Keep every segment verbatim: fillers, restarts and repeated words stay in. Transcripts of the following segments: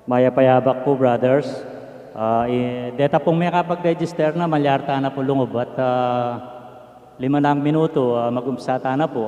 Mayap a yabak pu, brothers. Ah, i-, deta pung mekapag-register na, malyari ta na pu lungub at, ah, lima nang minutu, ah, mag-umpisa ta na pu.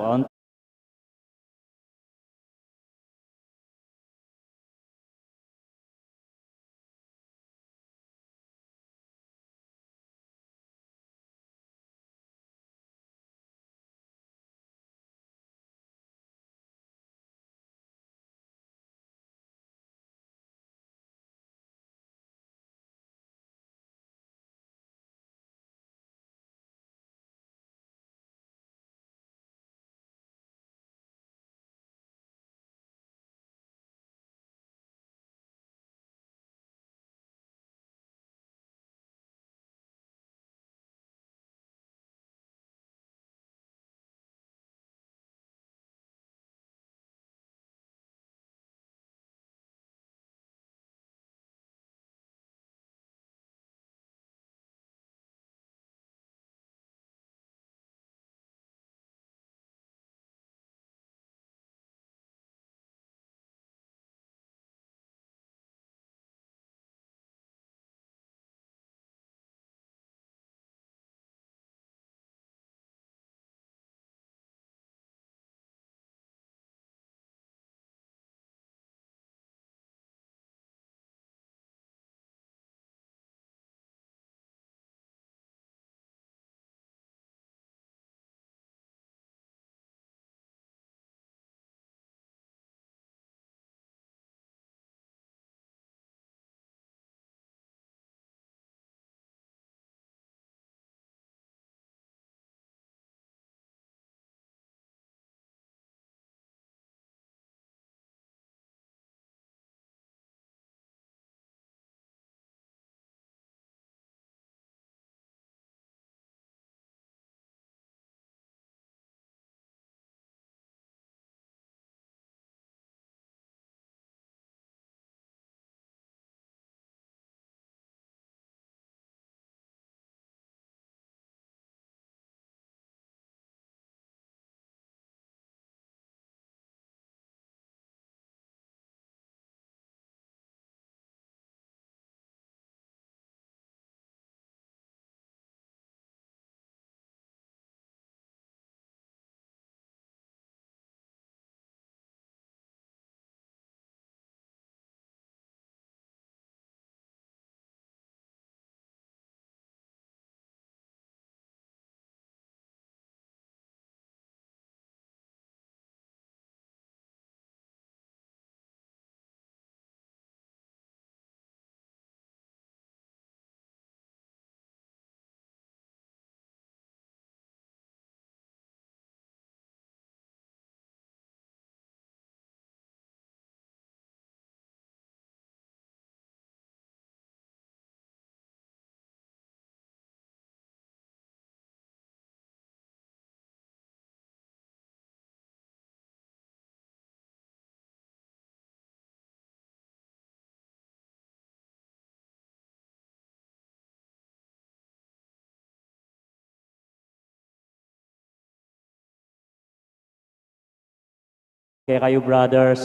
Kekayu, brothers,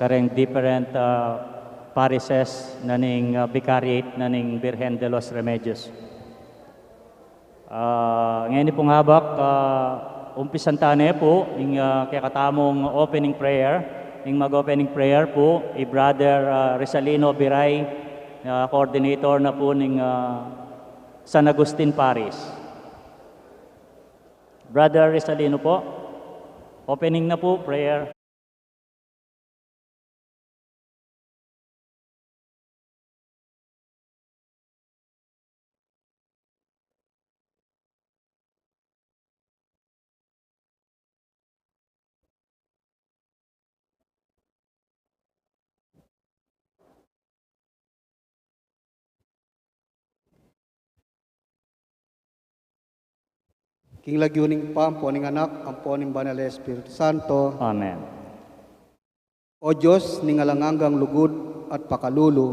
kareng different, ah, parishes na ning, ah, Vicariate na ning Birhen de los Remedios. Ah, ngeni pung habak, ah, umpisan ta ne pu ing, ah, kekatamung opening prayer. Ing mag-opening prayer pu i Brother, ah, Rizalino Biray, ah, coordinator na pu ning, ah, San Agustin Parish. Brother Rizalino po, opening na pu, prayer. King lagyu ning Ibpa, ampo ning Anak, ampo ning Banal a Espiritu Santo. Amen. O Dios ning alang anggang lugud at pakalulu,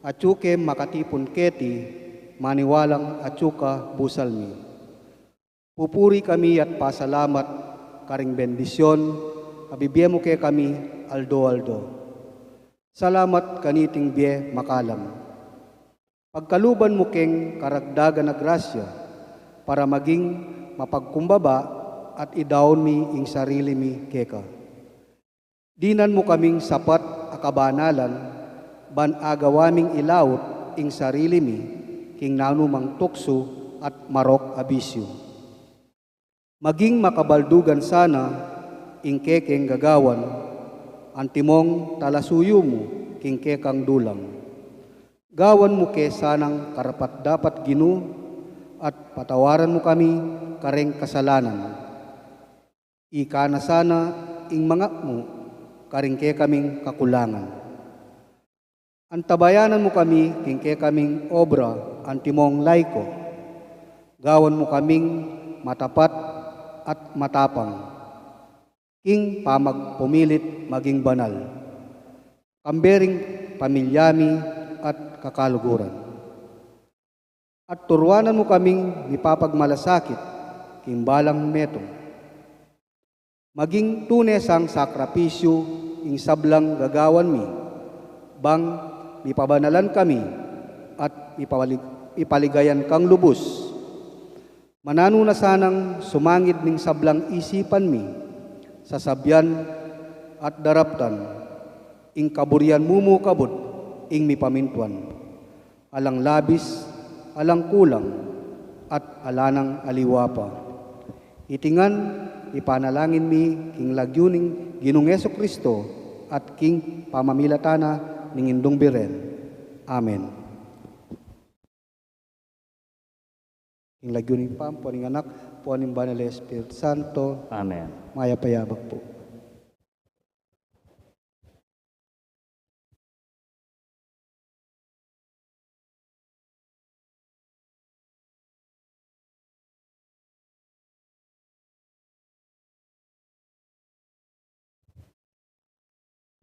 atyu ke makatipun keti, maniwalang atyu ka busal mi. Pupuri kami at pasalamat karing bendisyon a bibie mu kekami aldo-aldo. Salamat kaniting bie makalam. Pagkaluban mu keng karagdagan a grasya para maging mapagkumbaba at idaun mi ing sarili mi keka. Dinan mu kaming sapat a kabanalan ban agawa ming ilaut ing sarili mi king nanumang tuksu at marok a bisyu. Maging makabaldugan sana ing kekeng gagawan, antimong talasuyu mu king kekang dulang. Gawan mu ke sanang karapat-dapat, Ginu, at patawaran mu kami kareng kasalanan. Ika na sana ing mangap mu karing kekaming kakulangan. Antabayanan mu kami king kekaming obra antimong laiko. Gawan mu kaming matapat at matapang king pamagpumilit maging banal, kambe ring pamilya mi at kakaluguran. At turuanan mu kaming mipapagmalasakit king balang metung. Maging tune sang sakripisyu ing sablang gagawan mi, bang mipabanalan kami at mipalig-, mipaligayan kang lubus. Mananu na sanang sumangid ning sablang isipan mi, sasabian at daraptan ing kaburian mu mu kabud ing mipamintuan. Alang labis, alang kulang, at ala nang aliwa pa. Iti ngan ipanalangin mi king lagyu ning Ginung Jesu-Cristo at king pamamilatan na ning Indung Birhen. Amen. King lagyu ning Ibpa, ampo ning Anak, ampo ning Banal a Espiritu Santo. Amen. Mayap a yabak pu.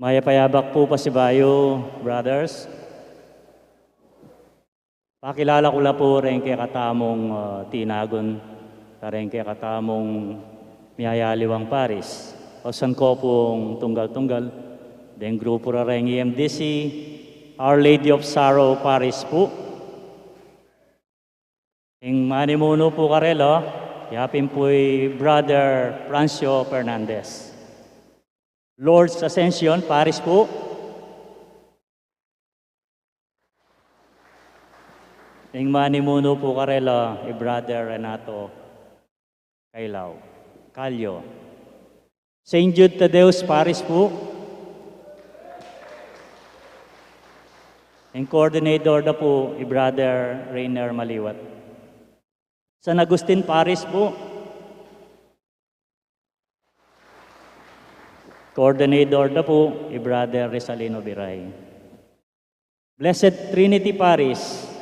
Mayap a yabak pu pasibayu, brothers. Pakilala ku la pu reng kekatamung, ah, tinagun, kareng kekatamung miyayaliwang paris. Ausan ku pung tunggal-tunggal, deng grupu ra reng E M D C, Our Lady of Sorrow Parish pu. Ing manimunu pu karela, yapin pu i Brother Francio Fernandez. Lord's Ascension Parish pu. Ing manimunu pu karela, i Brother Renato Kailaw, Kalyo. Saint Jude Thaddeus Parish pu. Ing coordinator da pu, i Brother Rainer Maliwat. San Agustin Parish pu. Coordinator da pu, i Brother Rizalino Biray. Blessed Trinity Parish.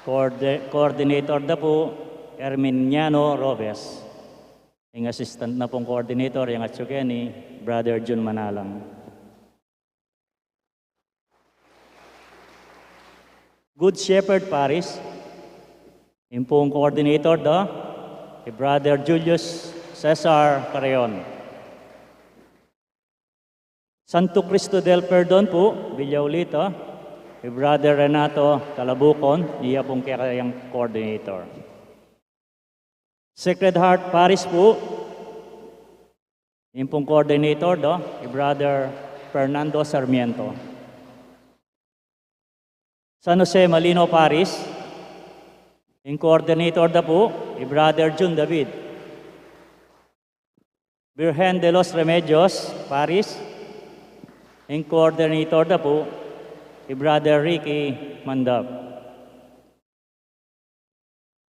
Coorde-, coordinator da pu, Herminiano Robes. Ing assistant na pung coordinator, yang atsu keni, Brother Jun Manalang. Good Shepherd Parish, ing pung coordinator da, i Brother Julius Cesar Carreon. Santo Cristo del Perdon pu, Villaulita, i Brother Renato Talabucon, iya pung kekayang coordinator. Sacred Heart Parish pu, ing pung coordinator da, i Brother Fernando Sarmiento. San Jose Malino Parish, ing coordinator da pu, i Brother Jun David. Virgen de los Remedios Parish, ing coordinator da pu, i Brother Ricky Mandap.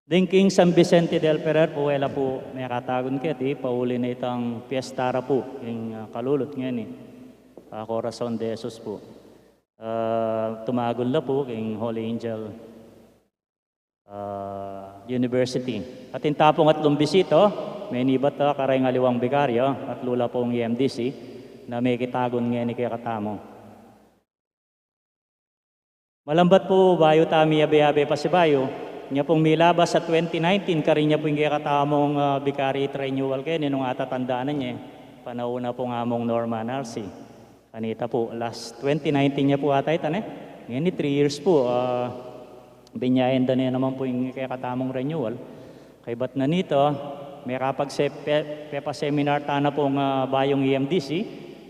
Ding king San Vicente del Ferrer pu, e la pu mekatagun keti, pauli na itang piesta ra pu, ing, ah, kalulut ngeni, ah, Corazon de Jesus pu. Ah, tumagun la pu king Holy Angel, ah, University. At ing tapung atlung bisita, menibat ta kareng aliwang bikaryo, atlu la pung E M D C, na mekitagun ngeni kekatamu. Malambat pu, bayu ta miyabe-yabe pasibayu, inya pung milabas a twenty nineteen, karin ya pu ing kekatamung, ah, Vicariate Renewal keni nung atatandaan na ye. Kanauna pung among Norma Narci. Kanita pu, last twenty nineteen ya pu ata ita, ne? Ngeni three years pu, ah, binyayan da ne naman pu ing kekatamung renewal. Kaybat na nita, mekapagse-, pe-, pepa-seminar tana pung, ah, bayung E M D C,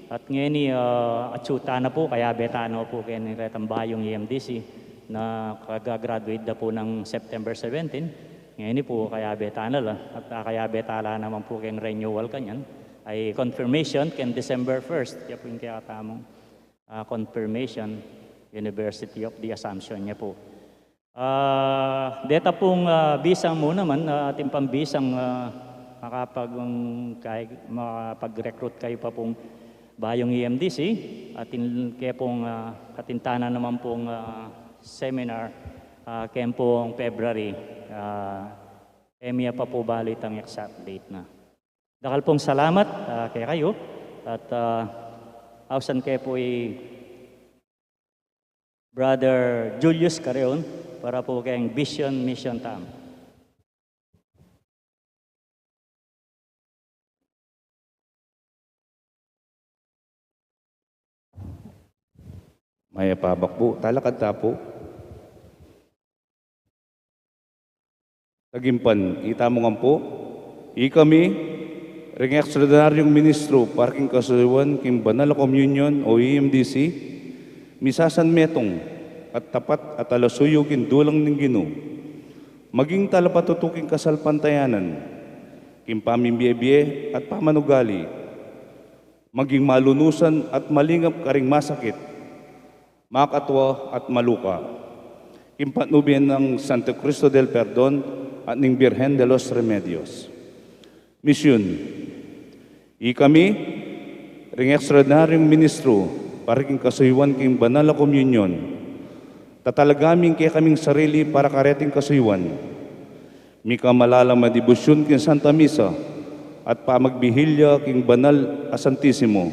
at ngeni, ah, atsu tana pu, kayabe tana pu keni retang bayung E M D C na kaga-graduate da pu nang September seventeen. Ngeni pu, kayabe tana la, at, ah, kayabe tala naman pu keng renewal kanyan, ay confirmation keng December first, ya pu ing kekatamung, ah, confirmation, University of the Assumption ya pu. Ah, deta pung, ah, bisang mu naman, ah, atin pang bisang, ah, makapag-, um, kay-, makapag-recruit kayu pa pung bayung E M D C, atin ke pung, ah, katintanan naman pung, ah, seminar, ah, keng pung February, ah, e mi ya pa pu balu itang exact date na. Dakal pung salamat, ah, kekayu, at, ah, ausan ke pu i Brother Julius Carreon para pu keng vision mission tam. Mayap a abak pu, talakad ta pu. Tagimpan, ita mu ngan pu, ikami, ring extraordinaryung ministru para king kasuyuan king banal a komunyon o E M D C, misasanmetung at tapat at alasuyu king dulang ning Ginu, maging talapatutu king kasalpantayanan, king pamimie-bie at pamanugali, maging malunusan at malingap karing masakit, makatwa at maluka, king patnubyan nang Santo Cristo del Perdon at ning Birhen de los Remedios. Misyun. Ikami, ring extraordinaryung ministru para king kasuyuan king banal a komunyon, tatalaga mi ing kekaming sarili para kareting kasuyuan. Mika malalam a debosyun king Santa Misa at pamagbihilya king banal a Santisimo.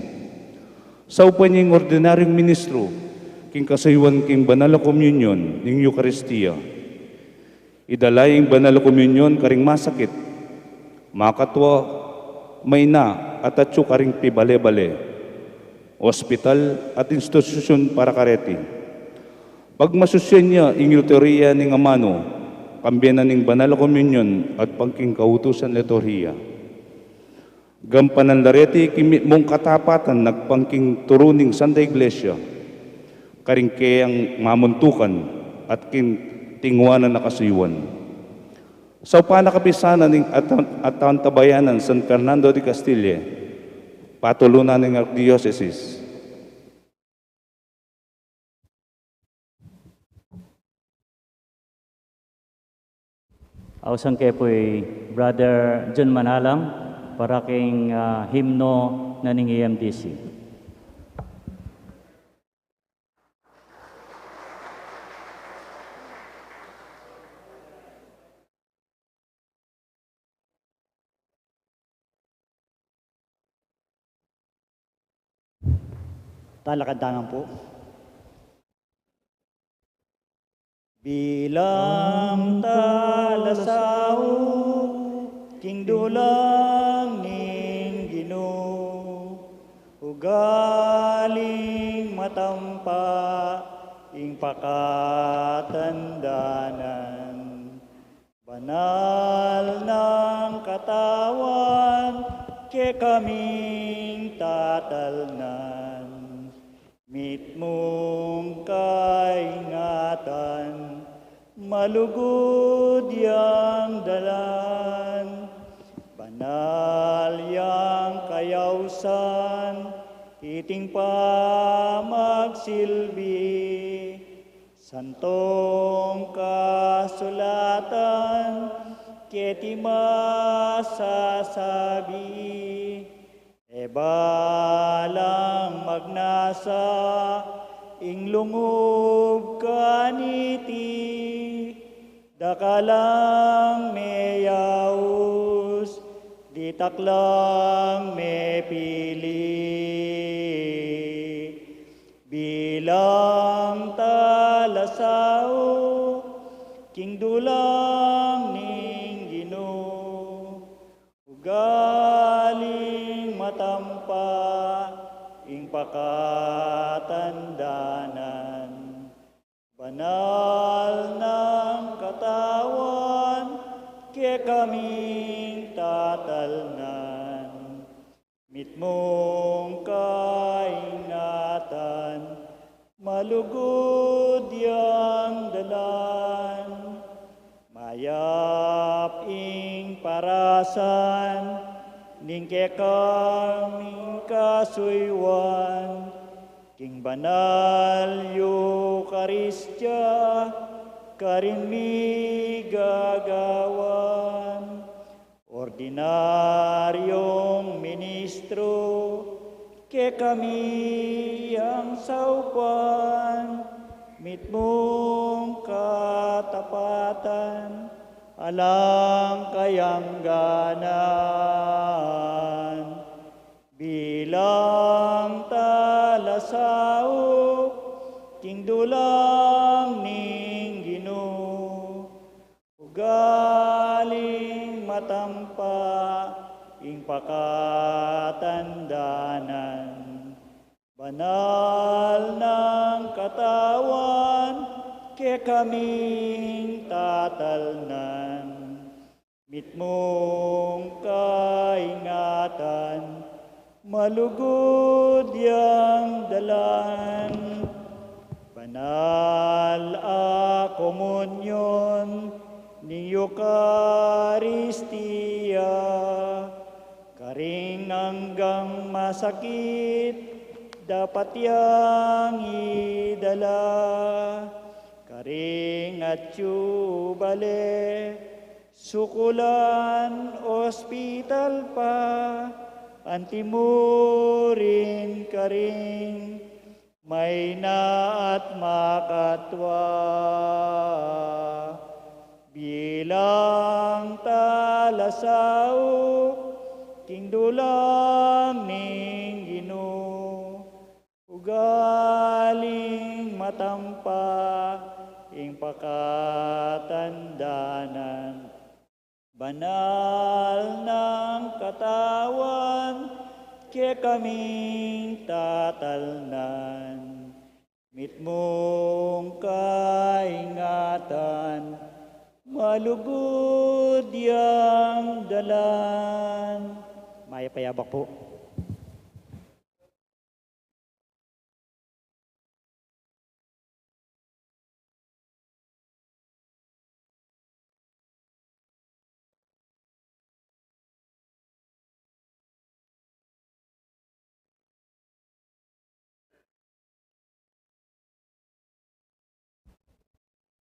Saupan ya ing ordinaryung ministru king kasuyuan king banal a komunyon ning Eukaristia. Idala ya ing banal a komunyon karing masakit, makatwa, maina, at atyu karing pibale-bale, ospital, at institusyun para kareti. Pagmasusyan ya ing liturhiya ning amanu, kambe na ning banal a komunyon at pangking kautusan liturhiya. Gampanan la reti king mitmung katapatan agpang king turu ning Santa Iglesia, karing keyang mamuntukan at king tinguanan a kasuyuan. Saupan na kapisanan ning At-, Atantabayanan San Fernando de Castilla, patulunan ning Arkdiosesis. Ausan ke pu i Brother Jun Manalang para king, ah, himno na ning E M D C. Talakad tamu pu. Bilang talasau king dulang ning Ginu, ugaling matampa ing pakatandanan. Banal nang katawan kekaming tatalnan, mitmung kaingatan, malugud yang dalan, banal yang kayausan, iting pamagsilbi. Santong kasulatan keti masasabi, e balang magnasa ing lungub kaniti, dakal lang meyaus, ditak lang mepili. Bilang talasau king dulang ning Ginu, ugaling matampa pakatandanan. Banal nang katawan, kekaming tatalnan. Mitmung kaingatan, malugud yang dalan. Mayap ing parasan, ning kekaming kasuyuan, king banal Eukaristia, karin mi gagawan. Ordinaryong ministro, kekami yang saupan, mitmung katapatan, alang kayangganan. Bilang talasaup, king dulang ning Ginu, ugaling matampa, ing pakatandanan. Banal nang katawan, kekaming tatalnan. Mitmung kaingatan, malugud yang dalan. Banal a komunyon ning Eukaristia, karing anggang masakit, dapat yang idala. Karing atyu bale, sukulan, ospital pa, anti mu rin karin, maina at makatua. Bilang talasaup, king dulang ning Ginu, ugaling matampa, ing pakatandanan. Banal nang katawan, kekaming tatalnan. Mitmung kaingatan, malugud yang dalan. Mayap a yabak pu.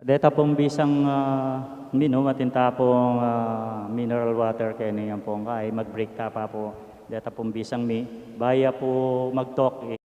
Deta pung bisang, ah, minum, atin ta pung, ah, mineral water keni, ampong kai, mag-break ta pa pu. Deta pung bisang mi, baya pu mag-talk, eh.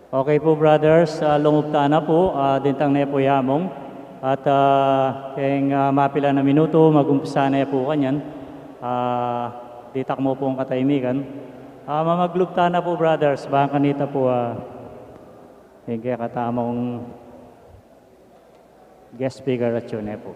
Okay pu, brothers, ah, lungub tana pu, ah, dintang ne pu i Among. At, ah, keng, ah, mapilan a minutu, mag-umpisa ne pu kanyan. Ah, ditak mu pung katahimikan. Ah, mamaglub tana pu, brothers, bang kanita pu, ah, keng kekatamung guest speaker, atsu ne pu.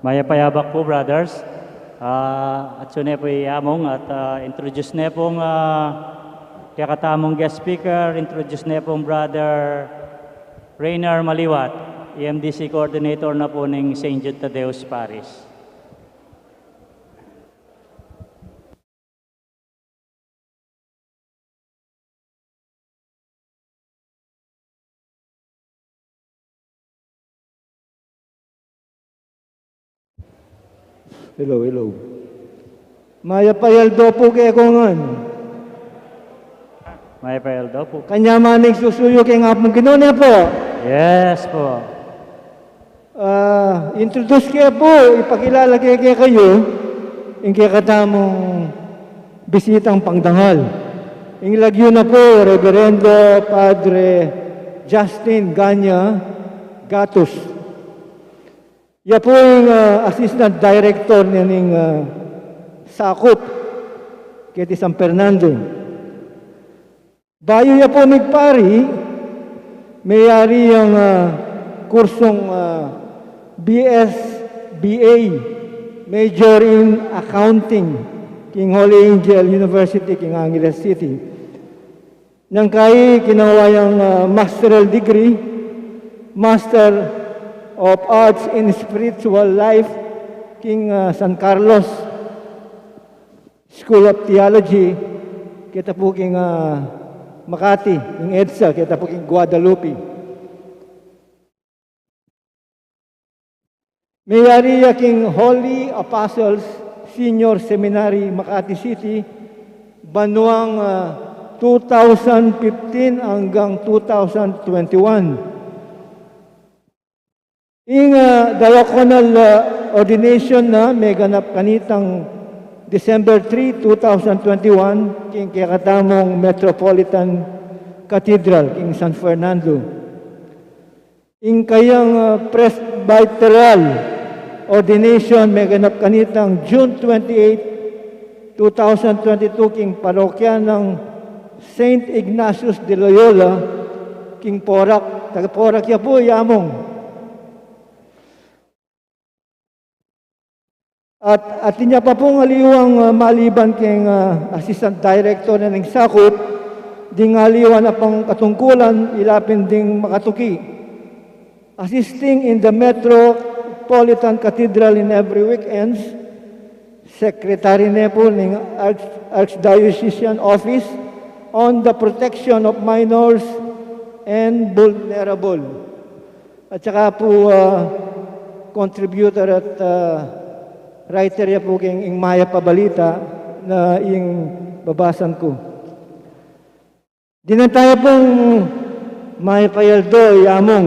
Mayap a yabak pu, brothers. Ah, atsu ne pu i Among at, ah, introduce ne pung, ah, kekatamung guest speaker, introduce ne pung Brother Reynard Maliwat, E M D C coordinator na pu ning Saint Jude Thaddeus Parish. Hello, hello. Mayap a aldo pu kekongan. Mayap a aldo pu. Kanyaman ing susuyu king Apung Ginu, ne pu? Yes pu. Ah, introduce ke pu, ipakilala ke kekayu ing kekatamung bisitang pangdangal. Ing lagyu na pu, Reverendo Padre Justin Ganya Gatus. Ya pu ing, ah, Assistant Director na ning, ah, sakup keti San Fernando. Bayu ya pu migpari, meyari yang, ah, kursung, ah, B S B A, major in accounting, king Holy Angel University, king Angeles City. Nang kai kinawa yang, ah, master's degree, Master of Arts in Spiritual Life, king, ah, San Carlos School of Theology, keta pu king, ah, Makati, king EDSA, keta pu king Guadalupe. Meyari ya king Holy Apostles Senior Seminary, Makati City, banuang, ah, two thousand fifteen anggang two thousand twenty-one. Ing, ah, diaconal, ah, ordination na meganap kanitang December three, two thousand twenty-one, king kekatamung Metropolitan Cathedral, king San Fernando. Ing kayang, ah, presbyteral ordination meganap kanitang June twenty-eight, two thousand twenty-two, king parokya nang Saint Ignatius de Loyola, king Porac. Taga Porac ya pu i Among. At atin ya pa pung aliwang, ah, maliban keng, ah, assistant director na ning sakup, ding aliwa na pang katungkulan, ila pin ding makatuki. Assisting in the Metropolitan Cathedral in every weekends, secretary ne pu ning Arch-, Archdiocesan Office on the Protection of Minors and Vulnerable. At saka pu, ah, contributor at, ah, writer ya pu king ing Mayap a Balita na ing babasan ku. Dinan taya pung mayap a aldo i Among,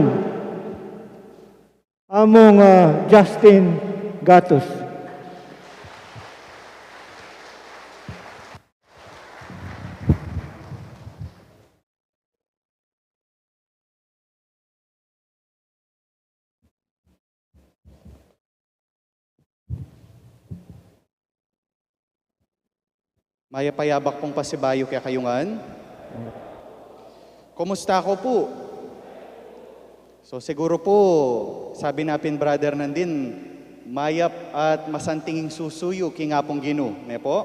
Among, ah, Justin Gatus. Mayap a yabak pung pasibayu kekayu ngan. Kumusta ko pu? So, siguru pu, sabi na pin brother nandin, mayap at masanting ing susuyu king Apung Ginu, ne pu?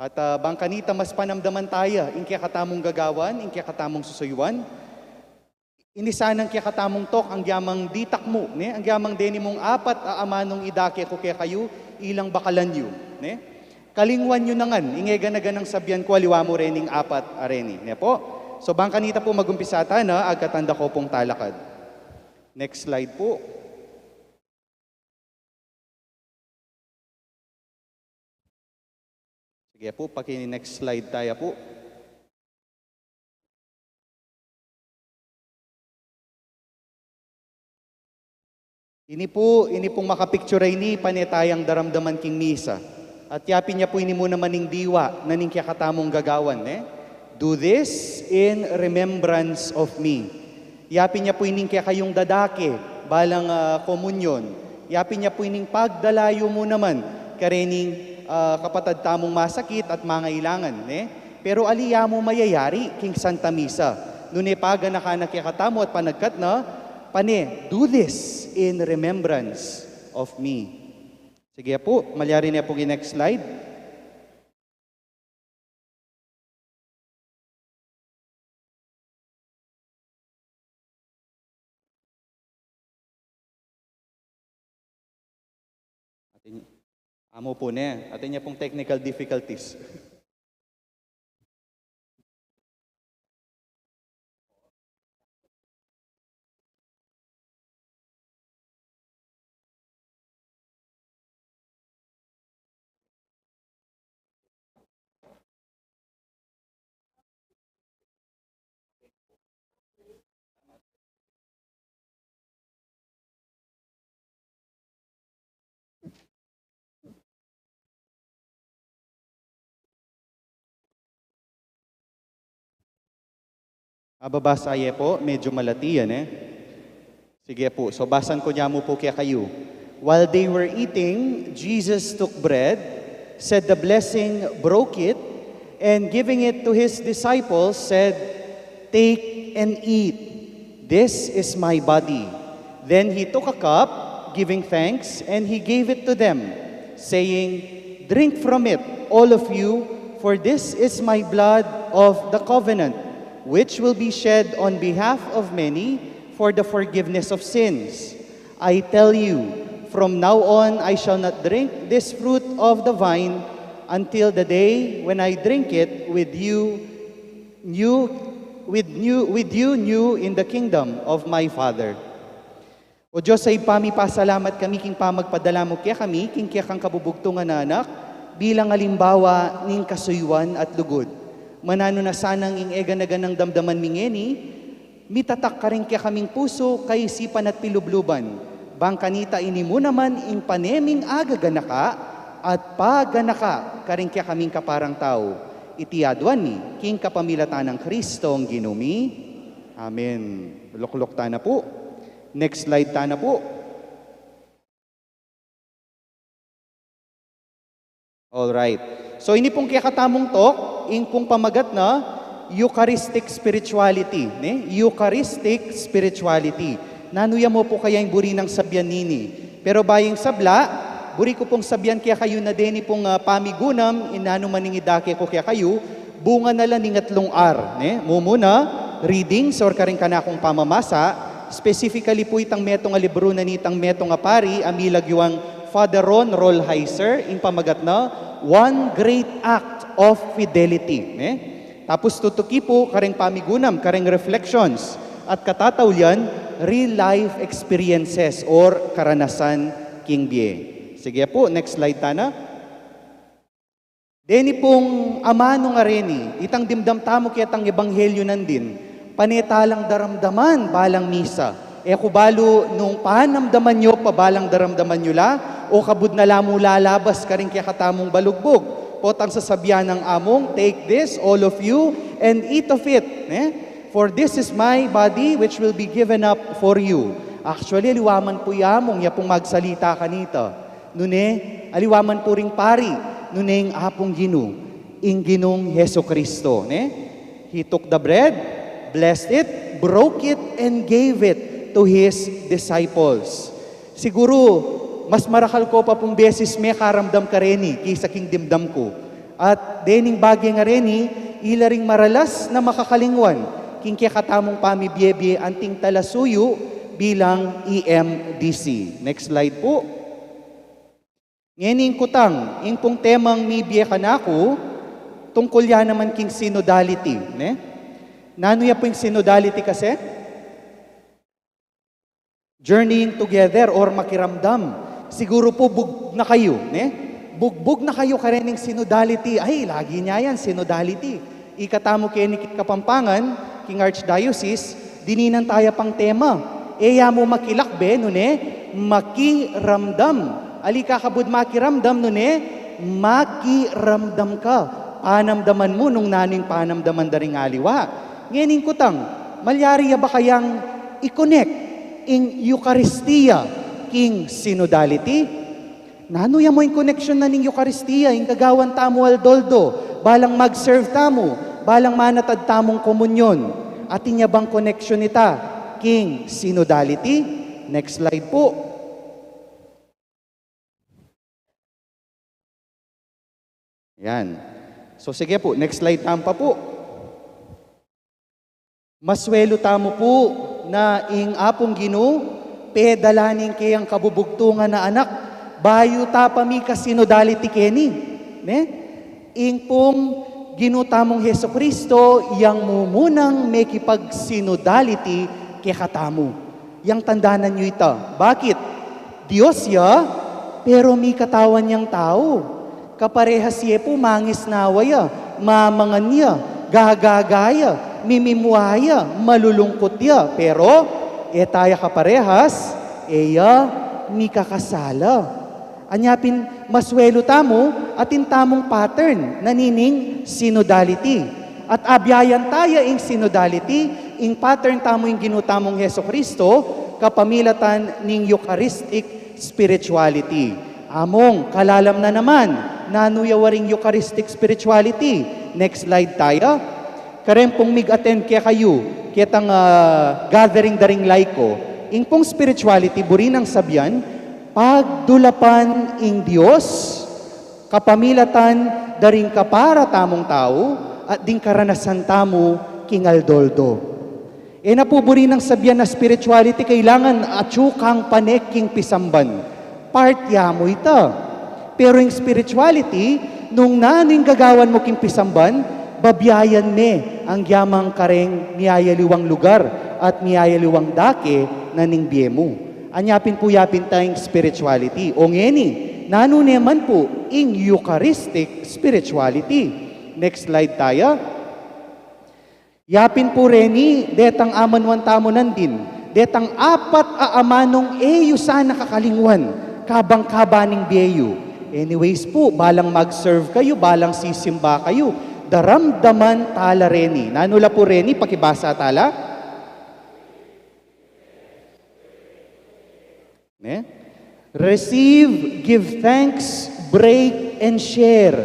At, ah, bang kanita mas panamdaman taya ing kekatamung gagawan, ing kekatamung susuyuan. Ini sanang kekatamung talk, agyang ditak mu, ne? Agyang deni mung apat a amanung idake ku kekayu, ilang bakalan yu, ne? Kalingwan yu na ngan ing e gana-ganang sabian ku aliwa mu rening apat a reni, ne pu? So, bang kanita pu magumpisa tana, agkatanda ko pung talakad. Next slide pu. Sige pu, paki-next slide taya pu. Ini pu, ini pung makapicture a ini, pane tayang daramdaman king misa. At yapin ya pu ini mu naman ing diwa na ning kekatamung gagawan, ne? "Do this in remembrance of me." Yapin ya pu ining kekayung dadake balang, ah, komunyon. Yapin ya pu ining pagdala yu mu naman karening, ah, kapatad tamung masakit at mangailangan, ne? Pero ali ya mu mayayari king Santa Misa? Nune paganakan na kekatamu at panagkat na, pane, "Do this in remembrance of me." Sige pu, malyari ne pu ing next slide. Atin, amu pu ne, atin ya pung technical difficulties. Ababasa ye po, medyo malati yan eh. Sige po, so basan ku namu po kekayu. While they were eating, Jesus took bread, said the blessing, broke it, and giving it to his disciples, said, "Take and eat. This is my body." Then he took a cup, giving thanks, and he gave it to them, saying, "Drink from it, all of you, for this is my blood of the covenant, which will be shed on behalf of many for the forgiveness of sins. I tell you, from now on I shall not drink this fruit of the vine until the day when I drink it with you new with new with you new in the kingdom of my Father." O Dios, sa ibpa mi, pasalamat kami king pamagpadala mu kekami king kekang kabubugtungan a Anak bilang alimbawa ning kasuyuan at lugud. Mananu na sanang ing e gana-ganang damdaman mi ngeni, mitatak karing kekaming pusu, kaisipan at pilubluban, bang kanita ini mu naman ing pane ming agaganaka at paganaka karing kekaming kaparang tau. Iti aduan mi king kapamilatan nang Kristong Ginu mi. Amen. Lukluk ta na pu. Next slide ta na pu. Alright. So, ini pung kekatamung talk, ing pung pamagat na Eucharistic spirituality, ne? Eucharistic spirituality. Nanu ya mu pu kaya ing buri nang sabian nini? Pero bayu ing sabla, buri ku pung sabian kekayu na deni pung, ah, pamigunam, ing nanu man ing idake ku kekayu, bunga na la ning atlung R, ne? Mumuna, readings or karing kanakung pamamasa, specifically pu itang metung a libru na nitang metung a pari, a milagyuang Father Ron Rolheiser, ing pamagat na One Great Act of Fidelity, ne? Tapus tutuki pu karing pamigunam, karing reflections, at katataulian, real life experiences or karanasan king bie. Sige pu, next slide ta na. Deni pung amanu ngareni, itang dimdam tamu ketang ebanghelyu nandin, pane ta lang daramdaman balang misa. E ku balu nung panamdaman yu pa balang daramdaman yu la, o kabud na la mu lalabas karing kekatamung balugbug. Potang sasabian nang amung, "Take this, all of you, and eat of it, ne? For this is my body which will be given up for you." Actually, aliwa man pu i amung, ya pung magsalita kanita. Nune, aliwa man pu ring pari, nune ing Apung Ginu, ing Ginung Jesucristo, ne? He took the bread, blessed it, broke it, and gave it to his disciples. Siguru, mas marakal ku pa pung beses mekaramdam kareni kesa king dimdam ku. At dening bage ngareni, ila ring maralas na makakalingwan king kekatamung pamibie-bie anting talasuyu bilang E M D C. Next slide pu. Ngeni ing kutang, ing pung temang mibie kanaku, tungkul ya naman king synodality, ne? Nanu ya pu ing synodality kasi? Journeying together or makiramdam. Siguru pu bugbug na kayu, ne? Bugbug na kayu karening synodality. Ay, lagi ne yan, synodality. Ikatamu keni king Kapampangan, king Archdiocese, dininan taya pang tema. E ya mu makilakbe, nune, makiramdam. Ali kakabud makiramdam, nune, makiramdam ka. Panamdaman mu nung nanu ing panamdaman da ring aliwa. Ngeni ing kutang, malyari ya ba kayang i-connect ing Eukaristia king synodality? Nanu ya mu ing koneksyon na ning Eukaristia, ing gagawan tamu aldo-aldo, balang mag-serve tamu, balang manatad tamung komunyon? Atin ya bang koneksyon ita king synodality? Next slide pu. Yan. So, sige pu, next slide tamu pa pu. Maswelu tamu pu na ing Apung Ginu, pedala ne ing keyang kabubugtungan a Anak, bayu ta pa mika-synodality keni, ne? Ing pung Ginu tamung Jesucristo, yang mumunang mekipag-synodality kekatamu. Yang tandanan yu ita. Bakit? Dios ya, pero mikatawan yang tau. Kaparehas ye pu mangisnawa ya, mamangan ya, gagaga ya, mimimua ya, malulungkut ya. Pero, e taya kaparehas, e ya mikakasala. Anya pin, maswelu tamu, atin tamung pattern na nining synodality. At abyayan taya ing synodality, ing pattern tamu ing Ginu tamung Jesucristo kapamilatan ning Eucharistic spirituality. Among, kalalam na naman, nanu ya waring Eucharistic spirituality? Next slide taya. Kareng pung mig-attend kekayu ketang, ah, gathering da ring laiko, ing pung spirituality, buri nang sabian, pagdulapan ing Dios kapamilatan da ring kapara tamung tau at ding karanasan tamu king aldo-aldo. E na pu buri nang sabian a spirituality kailangan atyu kang pane king pisamban. Part ya mu ita. Pero ing spirituality, nung nanu ing gagawan mu king pisamban, babiayan me anggiyamang kareng miyayaliwang lugar at miyayaliwang dake na ning bie mu. Anya pin pu yapin ta ing spirituality. O ngeni, nanu ne man pu ing Eucharistic spirituality? Next slide taya. Yapin pu reni, detang amanuan tamu nandin, detang apat a amanung e yu sana kakalingwan kabang-kaba ning bie yu. Anyways pu, balang mag-serve kayu, balang sisimba kayu, daramdaman tala reni. Nanu la pu reni? Pakibasa tala. Ne? Receive, give thanks, break, and share.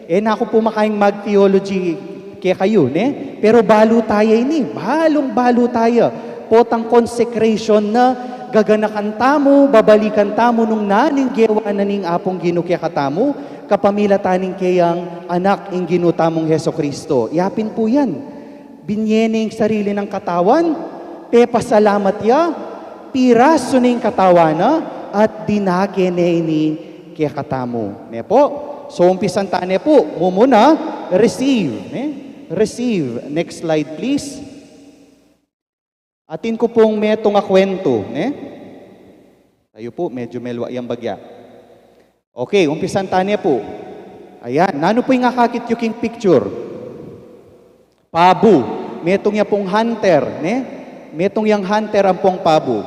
E na ku pu makaing mag-theology kekayu, ne? Pero balu taya ini, balung-balu taya. Potang consecration na gaganakan tamu, babalikan tamu nung nanu ing gewa na ning Apung Ginu kekatamu, kapamilatan ning keyang Anak ing Ginu tamung Jesucristo. Yapin pu yan. Binye ne ing sarili nang katawan, pepasalamat ya, pirasu ne ing katawan na, at dinake ne ini kekatamu. Ne pu? So, umpisan ta ne pu, mumuna, receive. Ne? Receive. Next slide, please. Atin ku pung metung a kwentu, ne? Tayu pu, medyu melwa yang bagya. Okay, umpisan ta ne pu. Ayan, nanu pu ing akakit yu king picture? Pabu. Metung ya pung hunter, ne? Metung yang hunter ampong pabu.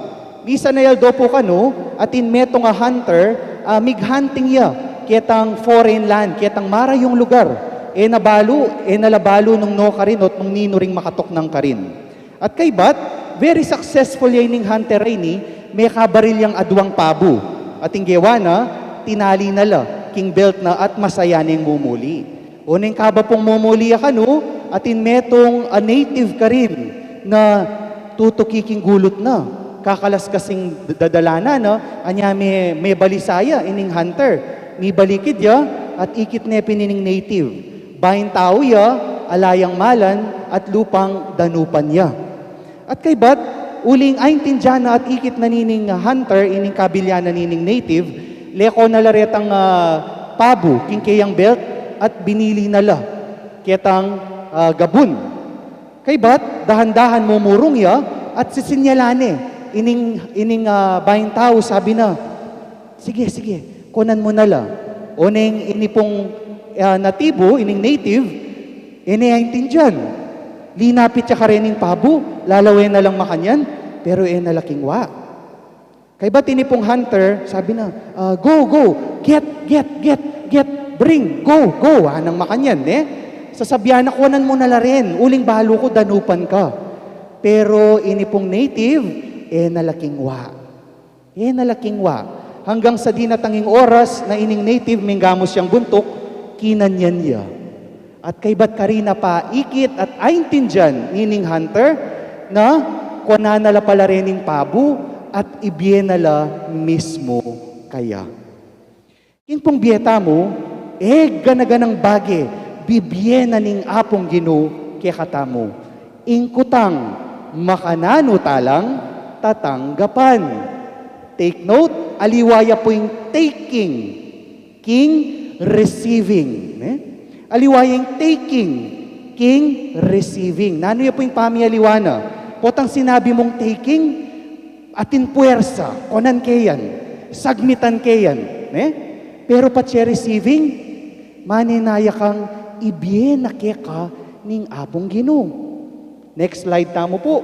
Misan a aldo pu kanu, atin metung a hunter, ah, mig-hunting ya ketang foreign land, ketang marayung lugar. E na balu, e na la balu nung nu karin at nung ninu ring makatuknang karin. At kaybat, very successful ya ining hunter a ini, mekabaril yang aduang pabu. At ing gewa na, tinali na la king belt na at masaya neng mumuli. Oneng kaba pung mumuli ya kanu, atin metung a native karin na tutuki king gulut na. Kakalaskas ing d-, dadalanan na, anya me-, mebalisa ya ining hunter. Mibalikid ya at ikit ne pin ining native. Baing tau ya, ala yang malan, at lupang danupan ya. At kaybat, uling aintindian na at ikit na nining hunter ining kabilyanan nining native, leko na la retang, ah, pabu king keyang belt at binili na la ketang, ah, gabun. Kaybat, dahan-dahan mumurung ya at sisinyalan ne ining, ining, ah, baing tau, sabi na, "Sige, sige, kunan mu na la." Oneng ini pung, ah, natibu, ining native, e ne aintindian. Linapit ya karening pabu, lalawen na lang makanyan, pero e na la kingwa. Kaybat ini pung hunter, sabi na, ah, "Go, go, get, get, get, get, bring, go, go," anang makanyan, ne? Sasabian na, "Kunan mu na la rin, uling balu ku danupan ka." Pero ini pung native, e na la kingwa. E na la kingwa. Hanggang sa dinatang ing oras na ining native minggamus yang buntuk, kinanyan ya. At kaybat karin na pa ikit at aintindian nining hunter na kunan na la pala rening pabu at ibie na la mismu kaya. King pung bie tamu, e gana-ganang bage bibie na ning Apung Ginu kekatamu. Ing kutang, makananu ta lang tatanggapan? Take note, aliwa ya pu ing taking king receiving, ne? Aliwa ya ing taking king receiving. Nanu ya pu ing pamialiwa na? Potang sinabi mung taking, atin puwersa, kunan ke yan, sagmitan ke yan, ne? Pero patse receiving, manenaya kang ibie na keka ning Apung Ginu. Next slide tamu pu.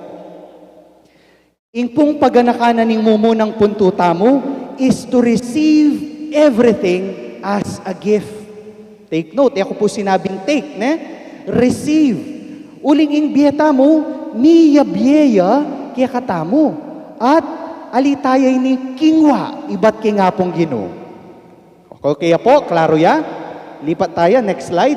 Ing pung paganakan na ning mumunang puntu tamu is to receive everything as a gift. Take note, e ku pu sinabing take, ne? Receive. Uling ing bie tamu, miyabie ya kekatamu. At ali taya ini kingwa ibat king Apung Ginu. Okay ya po? Klaro ya? Lipat taya, next slide.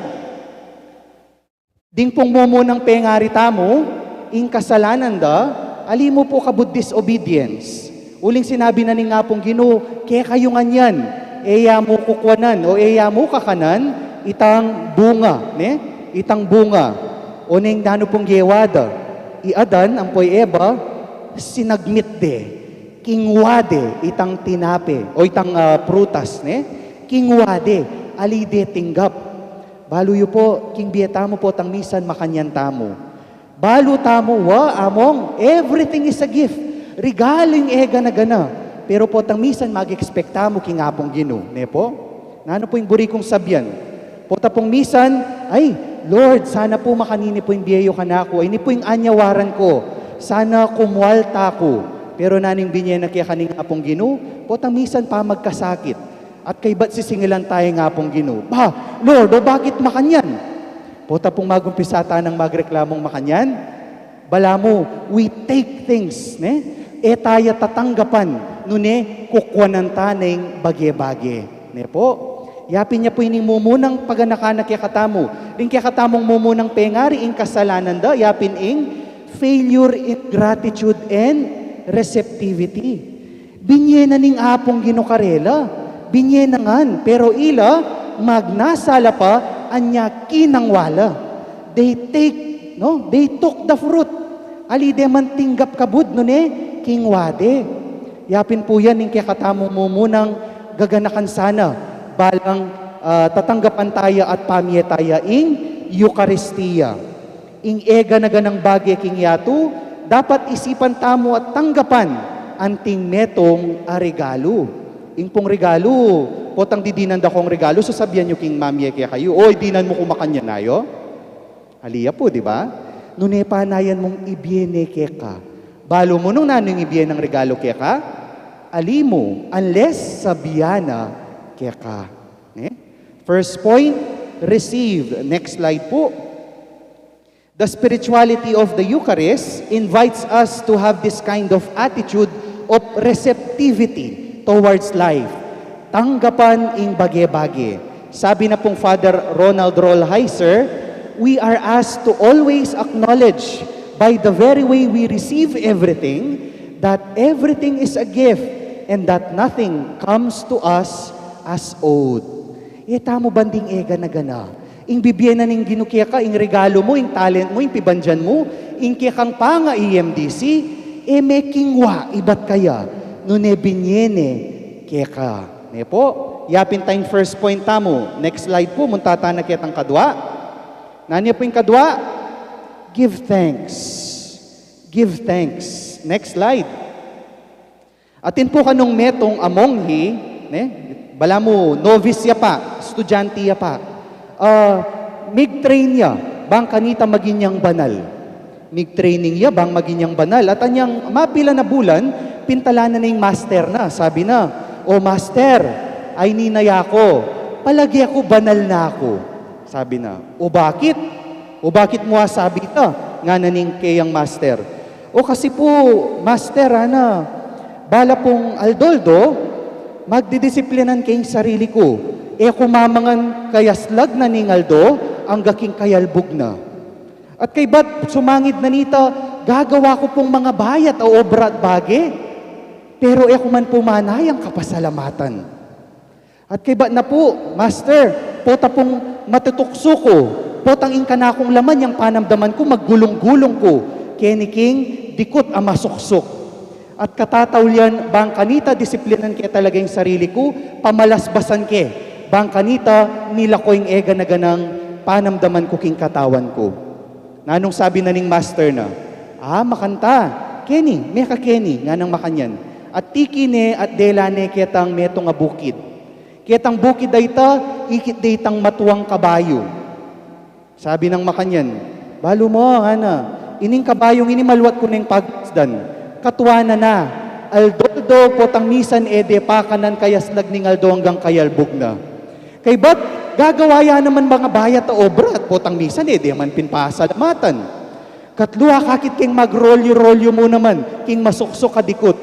Ding pung mumunang pengari tamu, ing kasalanan da, ali mu pu kabud disobedience. Uling sinabi na ning Apung Ginu, kekayu ngan yan, e ya mu kukwanan, o e ya mu kakanan, itang bunga, ne? Itang bunga. O neng nanu pung gewa da, i Adan, ampo i Eva, sinagmit de, kingwa de, itang tinape, o itang, ah, prutas, ne? Kingwa de, ali de tinggap. Balu yu po, king bie tamu potang misan makanyan tamu. Balu tamu, wa, among, everything is a gift. Regalu ing e gana-gana. Pero potang misan mag-expect tamu king Apung Ginu, ne po? Nanu pu ing buri kung sabian? Pota pung misan, ay, Lord, sana pu makanini pu ing bie yu kanaku, ay ini pu ing anyawaran ku, sana kumualta ku. Pero nanu ing binie na keka ning Apung Ginu? Potang misan pamagkasakit. At kaybat sisingilan taya ing Apung Ginu. Ba, Lord, o bakit makanyan? Pota pung magumpisa tanang magreklamung makanyan. Balamu, we take things, ne? E taya tatanggapan, nune kukwanan ta neng bage-bage. Ne po? Yapin ya pu ining mumunang paganakan na kekatamu. Ring kekatamung mumunang pengari ing kasalanan da, yapin ing failure in gratitude and receptivity. Binie na ning Apung Ginu karela. Binie na ngan, pero ila, magnasala pa, anya kinangwa la. They take, no? They took the fruit. Ali de man tinggap kabud, nune, kingwa de. Yapin pu yan ing kekatamung mumunang gaganakan sana. Balang, ah, tatanggapan taya at pamie taya ing Eukaristia. Ing e gana-ganang bage king yatu, dapat isipan tamu at tanggapan anting metung a regalu. Ing pung regalu, potang didinan da kung regalu, sasabian yu king mamie kekayu, oy, dinan mu ku makanyan, ayo? Ali ya pu, di ba? Nune panayan mung ibie ne keka. Balu mu nung nanu ing ibie nang regalu keka? Ali mu, unless sabian na keka. Ne? First point, receive. Next slide pu. The spirituality of the Eucharist invites us to have this kind of attitude of receptivity towards life. Tanggapan ing bage-bage. Sabi na pung Father Ronald Rolheiser, we are asked to always acknowledge by the very way we receive everything that everything is a gift and that nothing comes to us as owed. E tamu banding e gana-gana. Ing bibie na ning Ginu keka, ing regalu mu, ing talent mu, ing pibandian mu, ing kekang panga-E M D C, e me kingwa ibat kaya, nune binie ne keka. Ne po? Yapin ta ing first point tamu. Next slide pu, munta tana ketang kadua. Nanu ya pu ing kadua? Give thanks. Give thanks. Next slide. Atin pu kanung metung a monghe, ne? Balamu, novice ya pa, estudyante ya pa. Ah, mig-train ya, bang kanita maging yang banal. Mig-training ya, bang maging yang banal. At anyang mapila na bulan, pintala na ning master na. Sabi na, "O master, ayni na ya ku, palage ku banal na ku." Sabi na, "O bakit? O bakit mu asabi ita?" ngana ning keyang master. "O kasi pu, master, ana, bala pung aldo-aldo, magdidisiplinan ke ing sarili ku. E ku mamangan kayaslag na ning aldo angga king kayalbug na. At kaybat sumangid na nita, gagawa ku pung mangabayat a obra at bage, pero e ku man pu manayang kapasalamatan. At kaybat na pu, master, pota pung matutuksu ku, potang ing kanakung laman yang panamdaman ku, maggulung-gulung ku keni king dikut a masuksuk. At katataulian, bang kanita disiplinan ke talaga ing sarili ku, pamalasbasan ke, bang kanita nilako ing e gana-ganang panamdaman ku king katawan ku." Nanung sabi na ning master na, "Ah, makanta. Keni, meka keni," nganang makanyan. At tiki ne at dela ne ketang metung a bukid. Ketang bukid a ita, ikit de itang matuang kabayu. Sabi nang makanyan, "Balu mu, ngana, ining kabayung ini maluat ku neng pagmasdan. Katua na na, aldo-aldo potang misan e de pakanan kayaslag ning aldo anggang kayalbug na. Kaybat, gagawa ya naman mangabayat a obra at potang misan e de man pin pasalamatan. Katlu, akakit keng magrolyo-rolyo mu naman king masuksuk a dikut.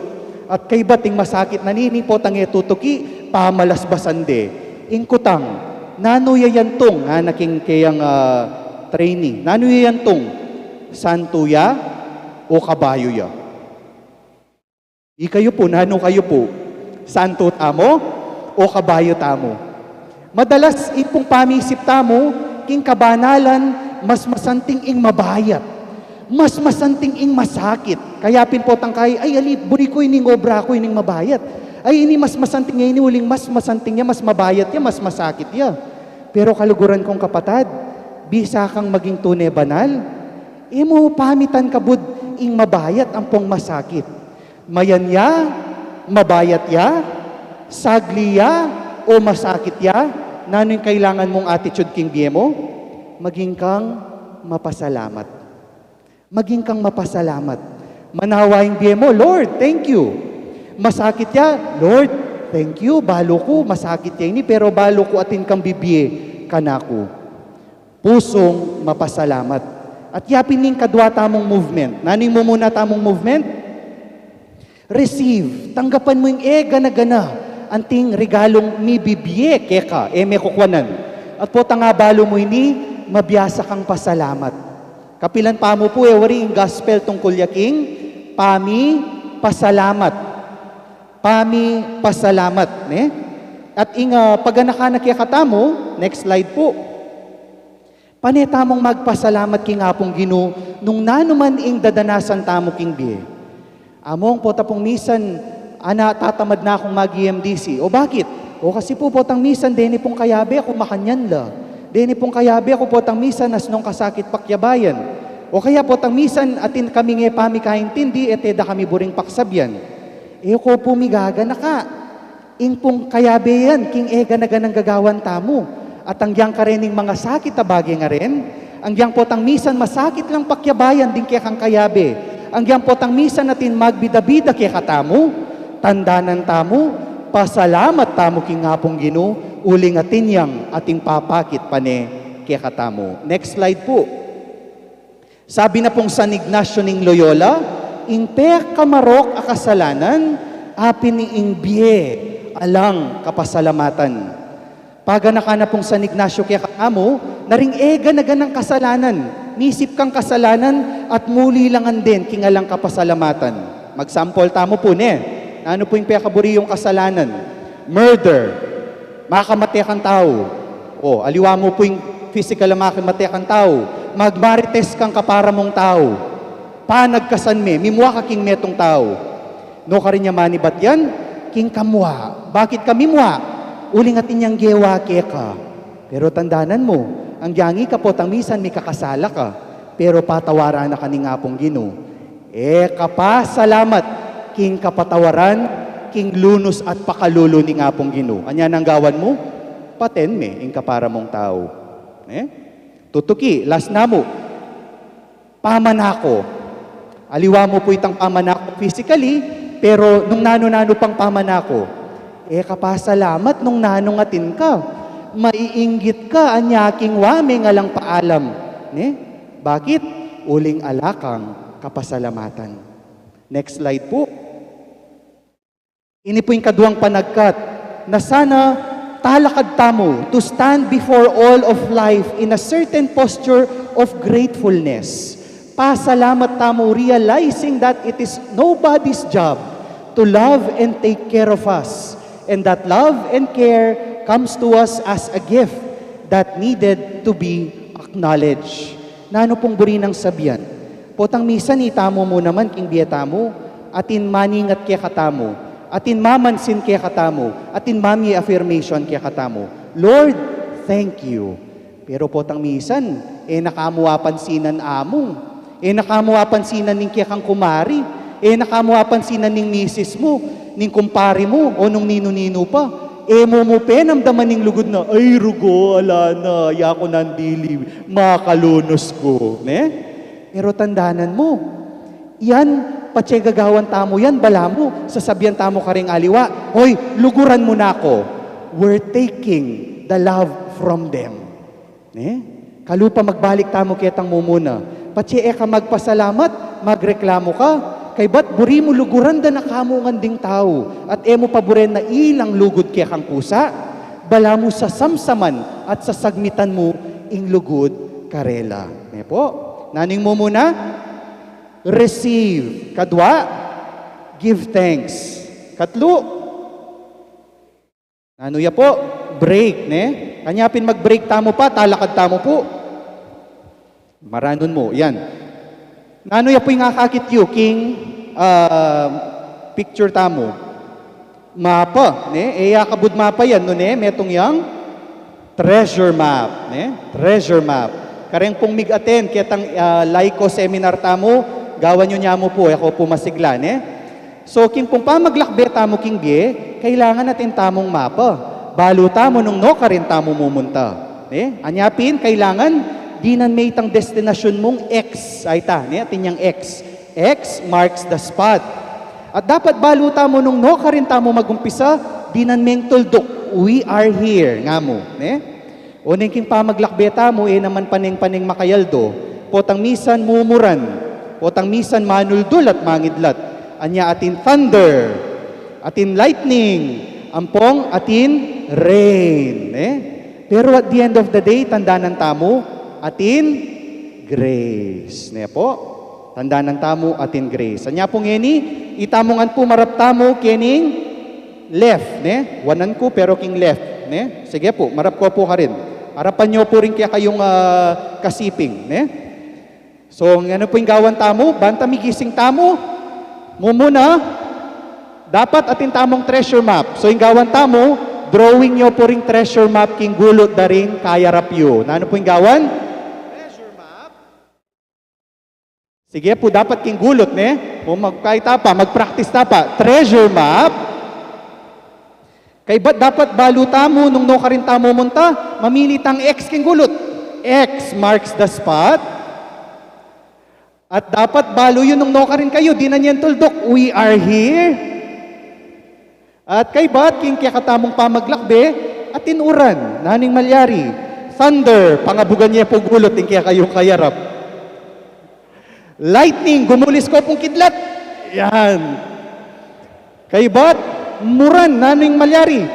At kaybat ing masakit na nini, potang e tutuki, pamalasbasan de. Ing kutang, nanu ya yan, Tung? Ngana king keyang, ah, trainee. Nanu ya yan, Tung? Santu ya o kabayu ya? Ikayu pu, nanu kayu pu? Santu tamu o kabayu tamu? Madalas, ing pung pamisip tamu, king kabanalan, mas masanting ing mabayat. Mas masanting ing masakit. Kaya pin potang kai, "Ay, ali, buri ku ining obra ku, ining mabayat. Ay, ini mas masanting ya ini, uling mas masanting ya, mas mabayat ya, mas masakit ya." Pero kaluguran kung kapatad, bisa kang maging tune banal, e mu pamitan kabud ing mabayat ampong masakit. Mayan ya, mabayat ya, sagli ya, o masakit ya, nanu ing kailangan mung attitude king bie mu? Maging kang mapasalamat. Maging kang mapasalamat. Manawa ing bie mu, "Lord, thank you." Masakit ya, "Lord, thank you. Balu ku, masakit ya ini, pero balu ku atin kang bibie kanaku." Pusung mapasalamat. At yapin ing kadwa tamung movement. Nanu ing mumuna tamung movement? Receive. Tanggapan mu ing e gana-gana anting regalung mibibie keka, e me kukuanan. At potang abalu mu ini, mabiasa kang pasalamat. Kapilan pa mu pu e wari ing gospel tungkul ya king pamipasalamat. Pamipasalamat, ne? At ing, ah, paganakan na kekatamu, next slide pu. Pane tamung magpasalamat king Apung Ginu nung nanu man ing dadanasan tamu king bie. Among pota pung misan, ana, tatamad na kung mag-E M D C. O bakit? O kasi pu potang misan, deni pung kayabe ku makanyan la. Deni pung kayabe ku potang misan, asnung kasakit pakyabayan. O kaya potang misan, atin kaming e pamikaintindi, e te da kami buring paksabian. E ku pu migaganaka. Ing pung kayabe yan, king e gana-ganang gagawan tamu. At anggiyang karening mangasakit a bage ngaren, anggiyang potang misan masakit lang pakyabayan ding kekang kayabe, anggiyang potang misan atin magbida-bida kekatamu, tandanan tamu, pasalamat tamu king Apung Ginu, uling atin yang ating papakit pane kekatamu. Next slide pu. Sabi na pung San Ignacio ning Loyola, ing pekamarok a kasalanan, apin ing bie alang kapasalamatan. Paganakan na pung San Ignacio kekatamu, na ring e gana-ganang kasalanan, misip kang kasalanan, at muli langan den king alang kapasalamatan. Magsampol tamu pu, ne? Nanu pu ing pekaburi yung kasalanan? Murder. Makamate kang tau. O, aliwa mu pu ing physical a makamate kang tau. Magmarites kang kapara mung tau. Panagkasan me, mimua ka king metung tau. Nu karin ya manibat yan? King kamua. Bakit ka mimua? Uling atin yang gewa keka. Pero tandanan mu, anggiyang ika potang misan mikakasala ka, pero patawaran na ka ning Apung Ginu. E ka pa salamat king kapatawaran, king lunus at pakalulu ning Apung Ginu. Anya nang gawan mu? Paten me ing kapara mung tau. E? Tutuki, last na mu. Pamanako. Aliwa mu pu itang pamanako physically, pero nung nanu-nanu pang pamanako. E ka pa salamat nung nanung atin ka. Maiinggit ka, anya king wa me nga lang paalam. Ne? Bakit? Uling ala kang kapasalamatan. Next slide pu. Ini pu ing kaduang panagkat na sana talakad tamu, to stand before all of life in a certain posture of gratefulness. Pasalamat tamu, realizing that it is nobody's job to love and take care of us, and that love and care comes to us as a gift that needed to be acknowledged. Nanu pung buri nang sabian? Potang misan itamu mu naman king bie tamu, atin maningat kekatamu, atin mamansin kekatamu, atin mamie affirmation kekatamu. Lord, thank you. Pero potang misan, e na ka mu apansinan amung, e na ka mu apansinan ning kekang kumari, e na ka mu apansinan ning misis mu, ning kumpari mu, o nung ninu-ninu pa. E mu mu penamdaman ning lugud na, "Ay, rugo, ala na, yaku nandili, makalunus ku." Ne? Pero tandanan mu, yan, patse gagawan tamu yan, balamu, sasabian tamu karing aliwa, "Hoy, luguran mu na ku. We're taking the love from them." Ne? Kalupa magbalik tamu ketang mumuna. Patse e ka magpasalamat, magreklamu ka. Kaybat buri mu luguran da na kamu ngan ding tau, at e mu paburen na ilang lugud kekang kusa, bala mu sasamsaman at sasagmitan mu ing lugud karela. Ne pu? Nanu ing mumuna? Receive. Kadwa, give thanks. Katlu, nanu ya pu? Break, ne? Anya pin mag-break tamu pa, talakad tamu pu. Maranun mu, yan. Nanu ya pu ing akakit yu king, ah, picture tamu? Mapa, ne? E ya kabud mapa yan, nune? Metung yang treasure map, ne? Treasure map. Kareng pung mig-attend ketang, ah, LICO seminar tamu, gawan yu nya mu pu, e ko pu masigla, ne? So, king pung pamaglakbe tamu king bie, kailangan atin tamung mapa. Balu tamu nung nukarin tamu mumunta. Ne? Anya pin, kailangan dinan me itang destinasyun mung X. Ay ta, ne? Atin yang X. X marks the spot. At dapat balu tamu nung nukarin tamu magumpisa, dinan meng tulduk, "We are here," nga mu, ne? Oneng king pamaglakbe tamu, e naman paneng-paneng makayaldo. Potang misan mumuran, potang misan manuldul at mangidlat. Anya atin thunder, atin lightning, ampong atin rain, ne? Pero at the end of the day, tandanan tamu, atin grace, ne pu? Tandanan tamu atin grace. Anya pu ngeni, itamu ngan pu marap tamu kening left, ne? Wanan ku, pero king left, ne? Sige pu, marap ko pu karin. Arapan yu pu ring kekayung, ah, kasiping, ne? So, ngana pu ing gawan tamu, banta migising tamu, mumuna, dapat atin tamung treasure map. So, ing gawan tamu, drawing yu pu ring treasure map king gulut da ring kayarap yu. Nanu pu ing gawan? Treasure map. Sige pu, dapat king gulut, ne? O magkay ta pa, mag-practice ta pa. Treasure map. Kaybat dapat balu tamu nung nukarin tamu munta, mamili tang X king gulut. X marks the spot. At dapat balu yu nung nukarin kayu, dinan yang tulduk, "We are here." At kaybat, king kekatamung pamaglakbe, atin uran, nanu ing malyari? Thunder, pangabugan ye pu gulut ing kekayung kayarap. Lightning, gumulis ko pung kidlat. Yan. Kaybat, muran, nanu ing malyari?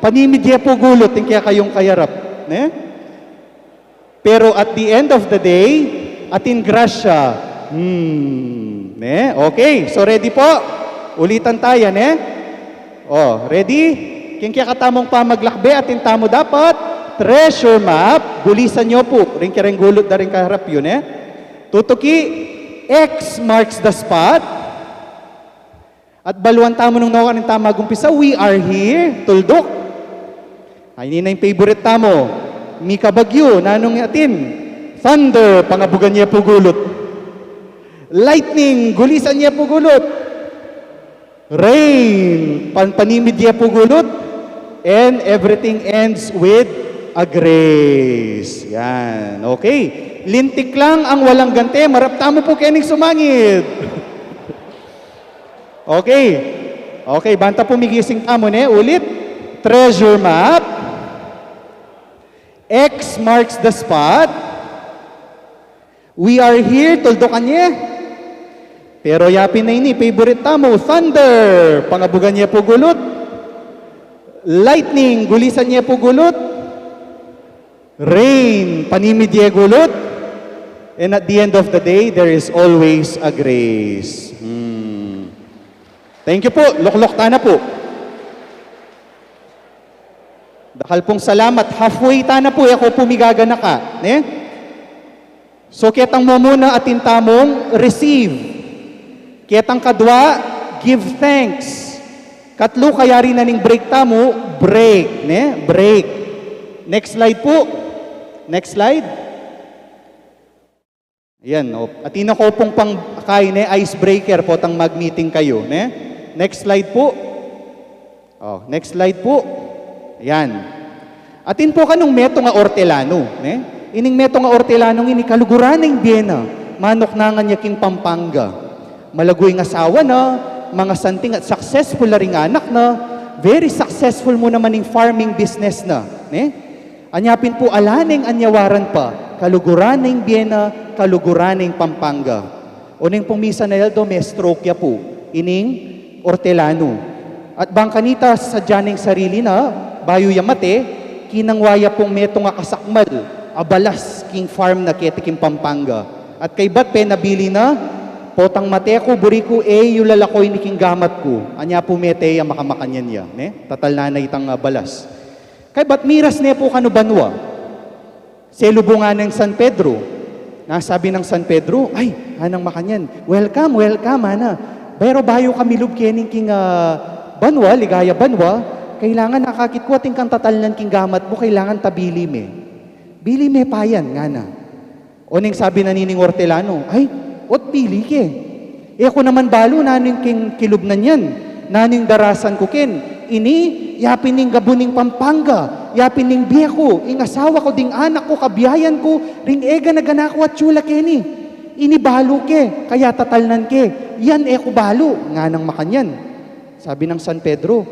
Panimid ye pu gulut ing kekayung kayarap. Ne? Pero at the end of the day, atin grasya. Hmm, ne? Okay, so ready pu? Ulitan taya, ne? O, ready? King kekatamung pamaglakbe, atin tamu dapat treasure map, gulisan yu pu ring kereng gulut da ring kaharap yu, ne? Tutuki, X marks the spot. At baluan tamu nung nukarin tamu magumpisa, "We are here," tulduk. Ay, ini na ing favorite tamu. Mikabagyu, nanung atin? Thunder, pangabugan ye pu gulut. Lightning, gulisan ye pu gulut. Rain, pan-, panimid ye pu gulut. And everything ends with a grace. Yan, okay. Lintik lang ang walang ganti. Marap tamu pu kening sumangid. Okay. Okay, banta pu migising tamu, ne? Ulit. Treasure map. X marks the spot. "We are here," tuldukan ye. Pero yapin na ini, favorite tamu, thunder, pangabugan ye pu gulut. Lightning, gulisan ye pu gulut. Rain, panimid ye gulut. And at the end of the day, there is always a grace. Hmm. Thank you pu. Lukluk ta na pu. Dakal pung salamat. Halfway ta na pu. E ko pu migaganaka, ne? So, ketang mumuna atin tamung receive. Ketang kadwa, give thanks. Katlu, kayari na ning break tamu, break, ne? Break. Next slide pu. Next slide. Ayan, o. Atin na ko pung pang-, kay, ne, icebreaker potang mag-meeting kayu, ne? Next slide pu. O, next slide pu. Ayan. Atin pu kanung metung a ortelanu, ne? Ining metung a ortelanu ngeni, kaluguran na ing bie na. Manuknangan ya king Pampanga. Malagu ing asawa na, mangasanting at successful la ring anak na, very successful mu naman ing farming business na, ne? Anya pin pu, ala neng anyawaran pa. Kaluguran na ing bie na, kaluguran na ing Pampanga. Oneng pung misa na aldo, me-stroke ya pu ining ortelanu. At bang kanita sadya na ing sarili na, bayu ya mate, kinangwa ya pung metung a kasakmal a balas king farm na keti king Pampanga. At kaybat penabili na, "Potang mate ku, buri ku e yu lalako ini king gamat ku." Anya pu mete ya, makamakanyan ya, ne? Tatalnan na itang, ah, balas. Kaybat miras ne pu kanu banua. Selubungan neng San Pedro. Nasabi nang San Pedro, "Ay," nganang makanyan, "welcome, welcome, ana. Pero bayu ka milub keni king, ah, banua, Ligaya banua, kailangan akakit ku atin kang tatalnan king gamat mu, kailangan tabili me. Bili me pa yan," ngana. Oneng sabi na nining ortelanu, "Ay, ot bili ke. E ku naman balu nanu ing king kilub na niyan, nanu ing darasan ku ken. Ini, yapin ing gabun ning Pampanga, yapin ing bie ku, ing asawa ku, ding anak ku, kabiayan ku, ring e gana-gana ku atyu la keni. Ini balu ke, kaya tatalnan ke. Yan e ku balu," nganang makanyan. Sabi nang San Pedro,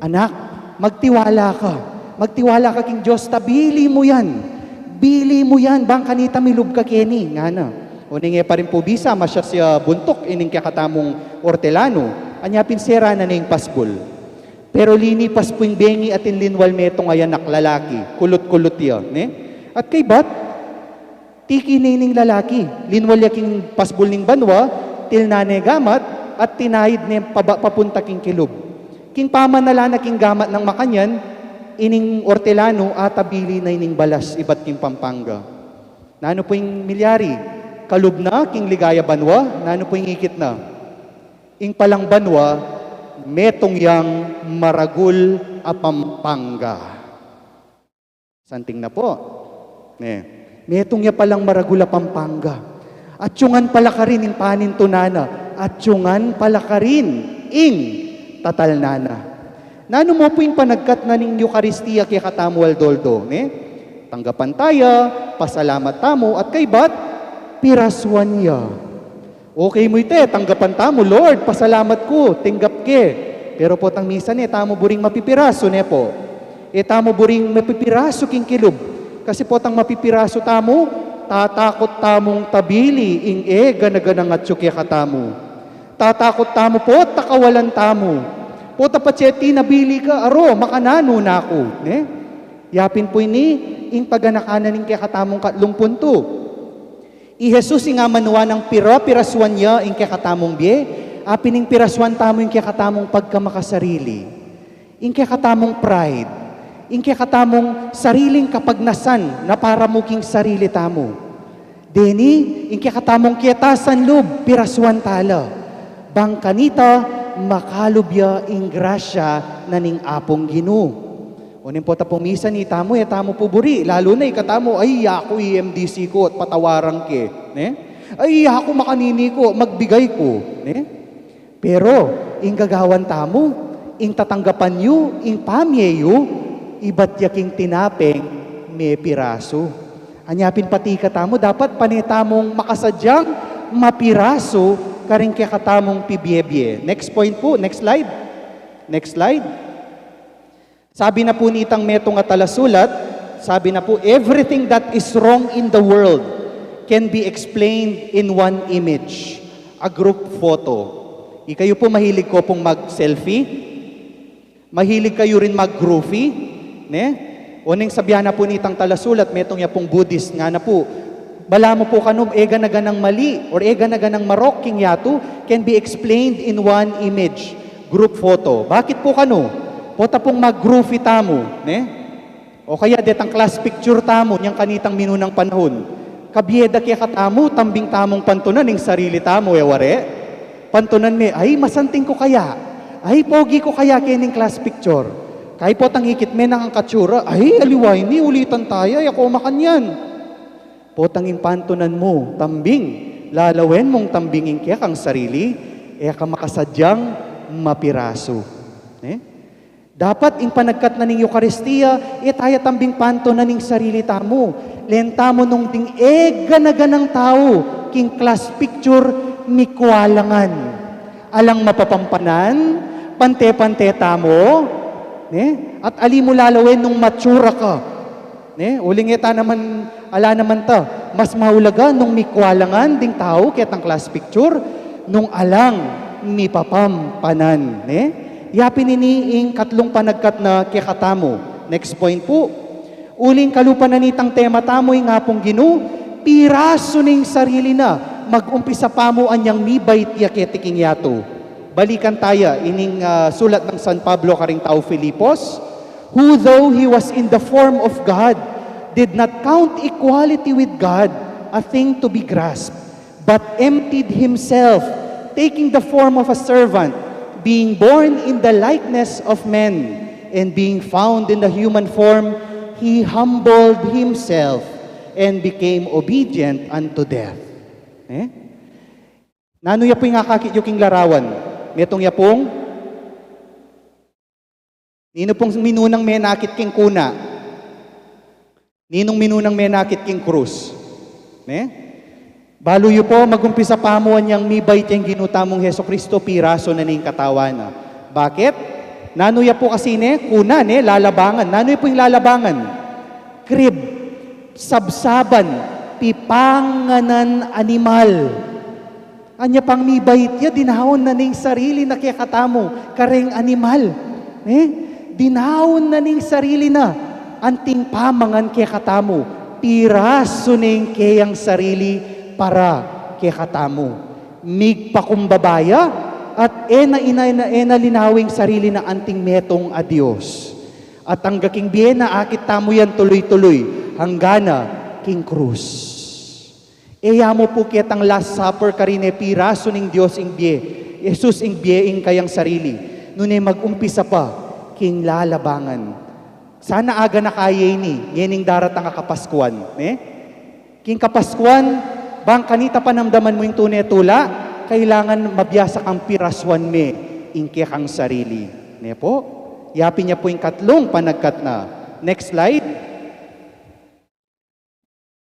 "Anak, magtiwala ka. Magtiwala ka king Dios, tabili mu yan. Bili mu yan, bang kanita milub ka keni," ngana. Oneng e pa rin pu bisa, masyas ya buntuk ining kekatamung ortelanu, anya pin sera na ne ing pasbul. Pero linipas pu ing bengi atin linwal metung a anak lalaki, kulut-kulut ya, ne? At kaybat, tiki ne ining lalaki, linwal ya king pasbul ning banua, tilnan ne gamat, at tinaid ne paba-, papunta king kilub. King pamanala na king gamat nang makanyan, ining ortelanu atabili na ining balas ibat king Pampanga. Nanu pu ing milyari? Kalub na king Ligaya banua, nanu pu ing ikit na? Ing palang banua, metung yang maragul a Pampanga. Santing na pu. Ne. Metung ya palang maragul a Pampanga. Atyungan pala karin ing panintunan na. Atyungan pala karin ing tatalnan na. Nanu mu pu ing panagkat na ning Eukaristia kekatamu aldo-aldo, ne? Tanggapan ta ya, pasalamat tamu, at kaybat, pirasuan ya. Okay mu ite, tanggapan tamu, "Lord, pasalamat ku, tinggap ke." Pero potang misan e tamu buring mapipirasu, ne pu? E tamu buring mapipirasu king kilub. Kasi potang mapipirasu tamu, tatakut tamung tabili ing e gana-ganang atyu kekatamu. Tatakut tamu, pota kawalan tamu. Pota patse tinabili ka, aro, makananu na ku, ne? Yapin pu ini, ing paganakan na ning kekatamung katlung puntu. I Jesus ing amanu nang pira-pirasuan ya ing kekatamung bie, apin ing pirasuan tamu ing kekatamung pagkamakasarili, ing kekatamung pride, ing kekatamung sariling kapagnasan na para mu king sarili tamu. Deni, ing kekatamung ketasan lub, pirasuan ta la. Bang kanita, makalub ya ing grasya na ning Apung Ginu. Oneng pota pung misa, itamu, e tamu pu buri, lalu na ikatamu, "Ay, yaku i M D C ku, at patawaran ke," ne? "Ay, yaku makanini ku, magbigay ku," ne? Pero, ing gagawan tamu, ing tatanggapan yu, ing pamie yu, ibat ya king tinapeng mepirasu. Anya pin pati katamu, dapat pane tamung makasadyang mapirasu karing kekatamung pibie-bie. Next point pu, next slide. Next slide. Sabi na pu nitang metung a talasulat, sabi na pu, "Everything that is wrong in the world can be explained in one image, a group photo." Ikayu pu mahilig ko pung mag-selfie? Mahilig kayu rin mag-groovy? Ne? Oneng sabian na pu nitang talasulat, metung ya pung Buddhist, ngana pu, "Balamu pu kanu, e gana-ganang mali, or e gana-ganang marok king yatu, can be explained in one image, group photo." Bakit pu kanu? Pota pung mag-groovy tamu, ne? O kaya detang class picture tamu, nyang kanitang minunang panahun. Kabie da kekatamu, tambing tamung pantunan ing sarili tamu, e wari? Pantunan me, "Ay, masanting ku kaya? Ay, pogi ku kaya kening class picture?" Kay potang ikit me nang angkatsura, "Ay, aliwa ini, ulitan ta ya, e ku makanyan." Potang ing pantunan mu tambing, lalawen mung tambing ing kekang sarili, e ka makasadyang mapirasu. Eh? Dapat ing panagkat na ning Eukaristia, e ta ya tambing pantunan ing sarili tamu. Len tamu nung ding e gana-ganang tau, king class picture, mikua la ngan. Alang mapapampanan, pante-pante tamu, ne? At ali mu lalawen nung matsura ka. Ne? Uling e ta naman, ala naman ta. Mas maulaga nung mikwa la ngan ding tau ketang class picture, nung alang mipapam pa nan, ne? Ya pin ini ing katlung panagkat na kekatamu. Next point pu. Uling kalupa na nitang tema tamu ing Apung Ginu, pirasu ne ing sarili na, mag-umpisa pa mu anyang mibait ya keti king yatu. Balikan taya ining, ah, sulat nang San Pablo karing tau Filipos, who, though he was in the form of God, did not count equality with God a thing to be grasped, but emptied himself, taking the form of a servant, being born in the likeness of men, and being found in the human form, he humbled himself and became obedient unto death. Eh? Nanu ya pu ing akakit yu king larawan? Metung ya pung, ninu pung minunang menakit king kuna? Ninung minunang menakit king krus? Ne? Balu yu pu, mag-umpisa pa mu anyang mibait yang Ginu tamung Jesucristo, pirasu na ne ing katawan na. Bakit? Nanu ya pu kasi ne, kuna ne, lalabangan. Nanu ya pu ing lalabangan? Crib, sabsaban, pipanganan animal. Anya pang mibait ya, dinaun na ne ing sarili na kekatamu kareng animal. Ne? Dinaun na ne ing sarili na anting pamangan kekatamu. Pirasu ne ing keyang sarili para kekatamu. Migpakumbaba ya at e na, ina, ina, e na linawe ing sarili na anting metung a Dios. At angga king bie na akit tamu yan tuluy-tuluy, angga na king krus. E ya mu pu ketang Last Supper karin e pirasu ning Dios ing bie, Jesus ing bie ing kayang sarili. Nune mag-umpisa pa king lalabangan. Sana aga na kaya ini, ngening daratang a Kapaskuan, ne? King Kapaskuan, bang kanita panamdaman mu ing tune tula, kailangan mabiasa kang pirasuan me ing kekang sarili. Ne pu? Ya pin ya pu ing katlung panagkat na. Next slide.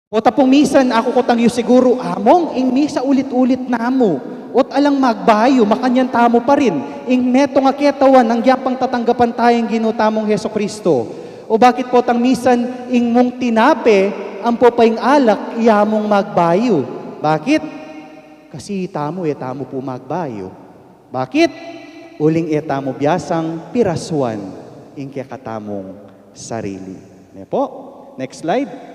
Pota pung misan, akukutang yu siguru, Among, ing misa ulit-ulit na mu, o't alang magbayu, makanyan tamu pa rin, ing metung a ketawan, anggyang pang tatanggapan taya ing Ginu tamung Jesucristo. O bakit potang misan, ing mung tinape, ampo pa ing alak, iya mung magbayu? Bakit? Kasi tamu, e tamu pu magbayu. Bakit? Uling e tamu biasang pirasuan ing kekatamung sarili. Ne pu? Next slide.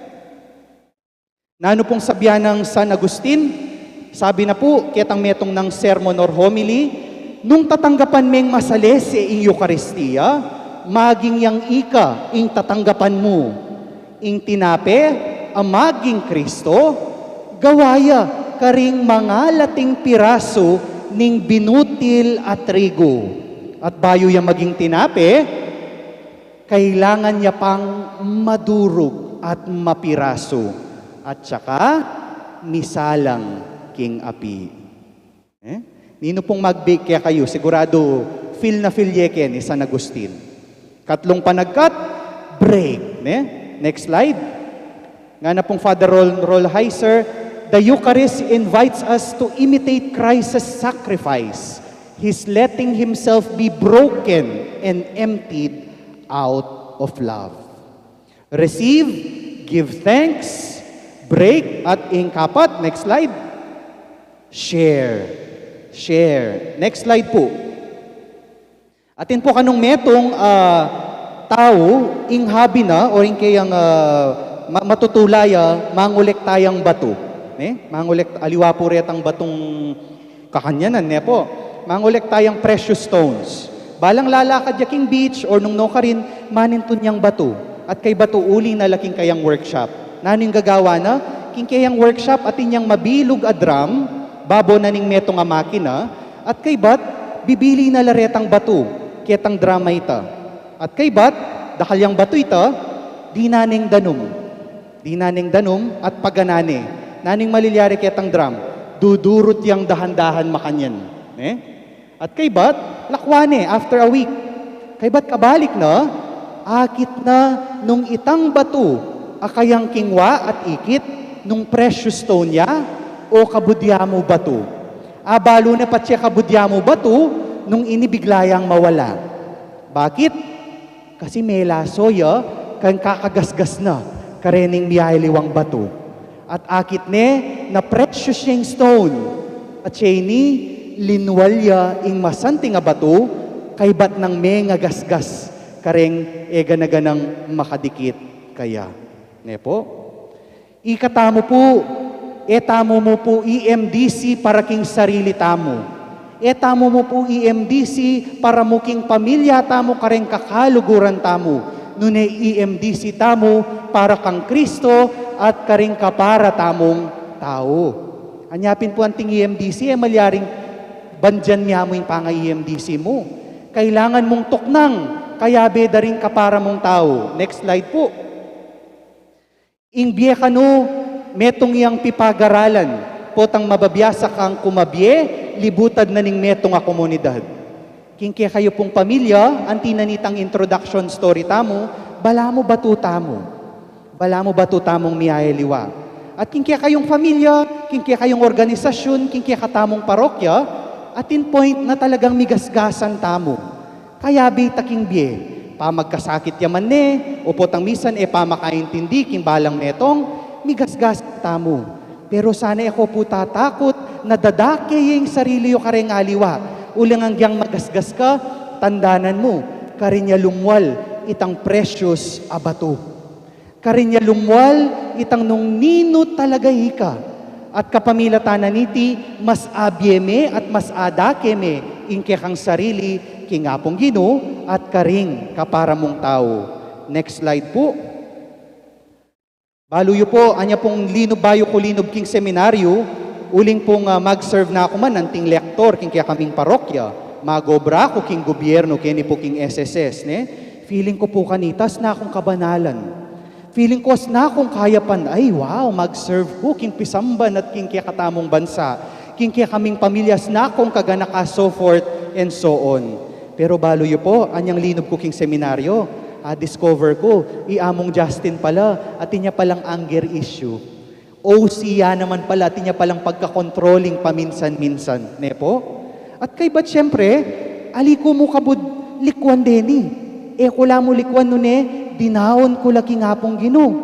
Nanu pung sabian nang San Agustin? Sabi na pu, ketang metung nang sermon or homily, nung tatanggapan meng masalese ing Eukaristia, maging yang ika ing tatanggapan mu. Ing tinape a maging Kristo, gawa ya karing mangalating pirasu ning binutil a trigu. At bayu ya maging tinape, kailangan ya pang madurug at mapirasu, at saka misalang king api. Eh? Ninu pung mag-bake kekayu, siguradu feel na feel ye ke ni San Agustin. Katlung panagkat, break. Ne? Next slide. Ngana pung Father Rol-, Rolheiser, the Eucharist invites us to imitate Christ's sacrifice, his letting himself be broken and emptied out of love. Receive, give thanks, break, at ing kapat, next slide, share. Share. Next slide pu. Atin pu kanung metung, ah, tau, ing habi na, o ing keyang, ah, ma-, matutula ya, mangolekta yang batu. Ne? Mangolek-, aliwa pu retang batung kakanyanan, ne pu? Mangolekta yang precious stones. Balang lalakad ya king beach or nung nukarin, manintun yang batu. At kaybat uuli na la king kayang workshop. Nanu ing gagawa na? King keyang workshop, atin yang mabilug a drum, babo na ning metung a makina, at kaybat, bibili na la retang batu, ketang drum a ita. At kaybat, dakal yang batu ita, dinan neng danum. Dinan neng danum at paganan ne. Nanu ing malilyari ketang drum? Dudurut yang dahan-dahan makanyan. Ne? At kaybat, lakwan ne after a week. Kaybat kabalik na, akit na nung itang batu a kayang kingwa at ikit, nung precious stone ya, o kabudya mu batu. Abalu ne patse kabudya mu batu, nung ini bigla yang mawala. Bakit? Kasi melaso ya, kang kakagasgas na. karening miyaliwang batu. At akit ne na precious yang stone. At siya ini, linwal ya ing masanting a batu, kaybat nang mengagasgas kareng e gana-ganang makadikit kaya. Ne po? Ikatamu pu, e tamu mu pu i-M D C para king sarili tamu. E tamu mu pu i-M D C para mu king pamilya tamu kareng kakaluguran tamu. Nune i-M D C tamu para kang Kristo at kareng kapara tamung tau. Anya pin pu anting i-M D C, e malyaring bandian mya mu ing panga-i-M D C mu. Kailangan mung tuknang, kayabe da ring kapara mung tau. Next slide pu. Ing bie kanu, metung yang pipagaralan, potang mabibiasa kang kumabie, libutad na ning metung a komunidad. King kekayu pung pamilya, anti na nitang introduction story tamu, balamu batu tamu. Balamu batu tamung miyayaliwa. At king kekayung pamilya, king kekayung organisasyun, king kekatamung parokya, atin point na talagang migasgasan tamu. Kayabe ta king bie, pamagkasakit ya man ne, o potang misan e pamakaintindi king balang metung, migasgas tamu. Pero sana e ko pu tatakut na dadake ye ing sarili yu kareng aliwa, uling agyang magasgas ka, tandanan mu, karin ya lumwal itang precious a batu. Karin ya lumwal itang nung ninu talaga ika. At kapamilatan na niti, mas abie me at mas adake me ing kekang sarili king Apung Ginu at karing kapara mung tau. Next slide pu. Balu yu pu, anya pung linub, bayu ku linub king seminaryu, uling pung, ah, mag-serve na ku man anting lektor king kekaming parokya, mag-obra ku king gubyernu, keni pu king S S S, ne? Feeling ku pu kanita, asna kung kabanalan. Feeling ku asna kung kayapan, ay, wow, mag-serve ku king pisamban at king kekatamung bansa, king kekaming pamilya, asna kung kaganaka, so forth and so on. Pero balu yu pu, anyang linub ku king seminaryo, a-discover ku, i Among Justin pala, atin ya palang anger issue. O C ya naman pala, atin ya palang pagka-controlling paminsan-minsan, ne pu? At kaybat, siyempre, ali ku mu kabud likuan deni. E ku la mu likuan nune, dinaun ku la king Apung Ginu.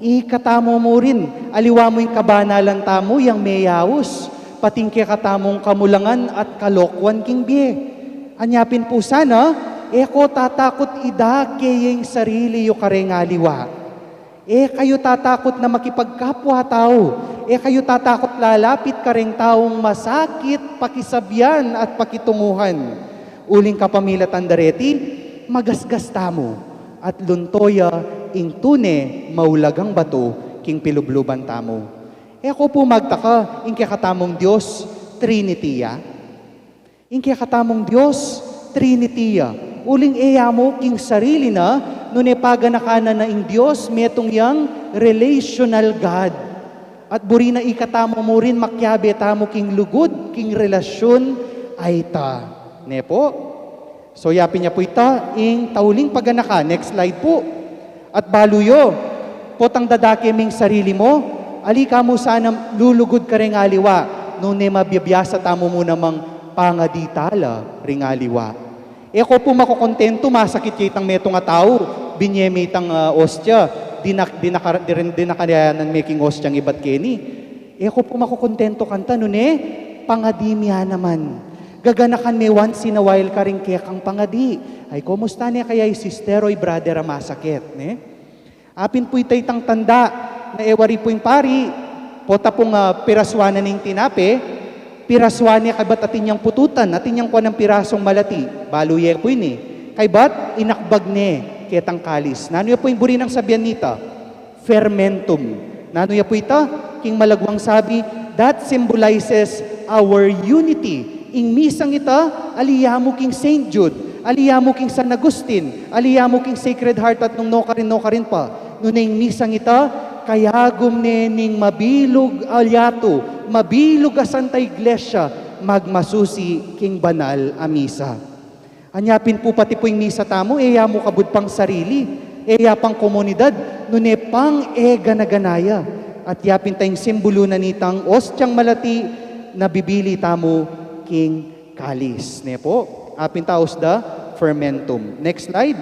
Ikatamu mu rin, aliwa mu ing kabanalan tamu yang meyaus, pati ing kekatamung kamulangan at kalokuan king bie. Anya pin pu sana, e ko tatakut idake ye ing sarili yu kareng aliwa. E kayu tatakut na makipagkapwa tau. E kayu tatakut lalapit kareng taung masakit pakisabyan at pakitunguhan. Uling kapamilatan dareti, magasgas tamu at lunto ya ing tune maulagang batu king pilubluban tamu. E ko pu magtaka, ing kekatamung Dios, Trinity ya. Ing kekatamung Dios, Trinity ya. Uling e ya mu king sarili na, nune paganakan na na ing Dios, metung yang relational God. At buri na ikatamu mu rin makiabe tamu king lugud, king relasyun a ita. Ne pu? So, yapin ya pu ita, ing tauling paganakan. Next slide pu. At balu yu, potang dadake ming sarili mu, ali ka mu sana lulugud kareng aliwa, nune mabibiasa tamu mu namang pangadi tala ring aliwa. E ko pu makukontentu, masakit ya itang metung a tau, binye me itang, ah, ostya, dinak-, dinaka-, dirin-, dinakayanan me king ostyang ibat keni. E ko pu makukontentu kanita, nune, pangadi mi ya naman. Gaganakan me once in a while karing kekang pangadi. Ay, kumusta ne kaya i sister o i brother a masakit, ne? Apin pu ita itang tanda, na e wari pu ing pari, pota pung, ah, pirasuan na ning tinape, pirasuan ne kaybat atin yang pututan, atin yang kuan nang pirasung malati, balu ye pu ini. Kaybat, inakbag ne ketang kalis. Nanu ya pu ing buri nang sabian nita? Fermentum. Nanu ya pu ita? King malagwang sabi, that symbolizes our unity. Ing misang ita, ali ya mu king Saint Jude, ali ya mu king San Agustin, ali ya mu king Sacred Heart at nung nukarin, nukarin pa. Nune ing misang ita, kayagum ne ning mabilug a yatu, mabilug a Santa Iglesia, magmasusi king banal a misa. Anya pin pu pati pu ing misa tamu, e ya mu kabud pang sarili, e ya pang komunidad, nune pang e gana-gana ya. At yapin ta ing simbulu na nitang ostyang malati na bibili tamu king kalis. Ne pu? Apin ta, os da fermentum. Next slide.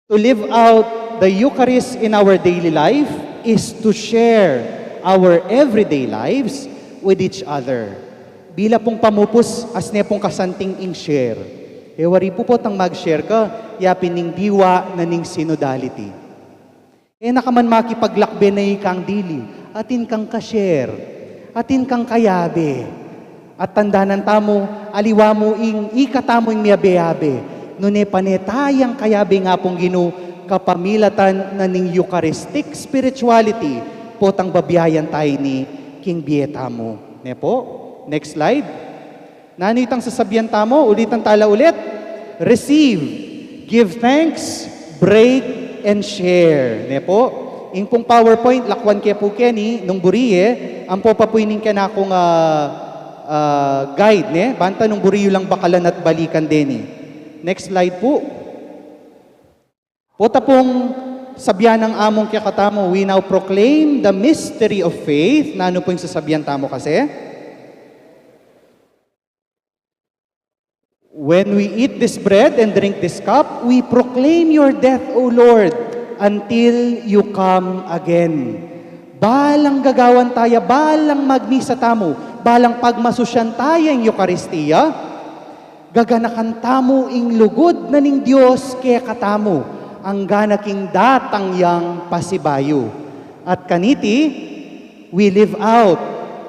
To live out the Eucharist in our daily life is to share our everyday lives with each other. Bila pung pamupus, as ne pung kasanting ing share. E wari pu potang mag-share ka, yapin ning diwa na ning synodality. E na ka man makipaglakbe na ikang dili, atin kang ka-share, atin kang kayabe. At tandanan tamu, aliwa mu ing ikatamu ing miyabe-yabe. Nune pane tayang kayabe ning Apung Ginu, kapamilatan na ning Eucharistic spirituality, potang babiayan taya ini king bie tamu. Ne pu? Next slide. Nanu itang sasabian tamu? Ulitan tala ulit. Receive, give thanks, break, and share. Ne pu? Ing pung PowerPoint, lakwan ke pu keni, nung buri ye, ampo pa pu ining kenakung, ah, ah, guide, ne? Banta nung buri yu lang bakalan at balikan deni. Next slide pu. Pota pung sabian nang Among kekatamu, we now proclaim the mystery of faith. Nanu pu ing sasabian tamu kasi? When we eat this bread and drink this cup, we proclaim your death, O Lord, until you come again. Balang gagawan taya, balang magmisa tamu, balang pagmasusyan taya ing Eukaristia, gaganakan tamu ing lugud na ning Dios kekatamu, anggana king datang yang pasibayu. At kaniti, we live out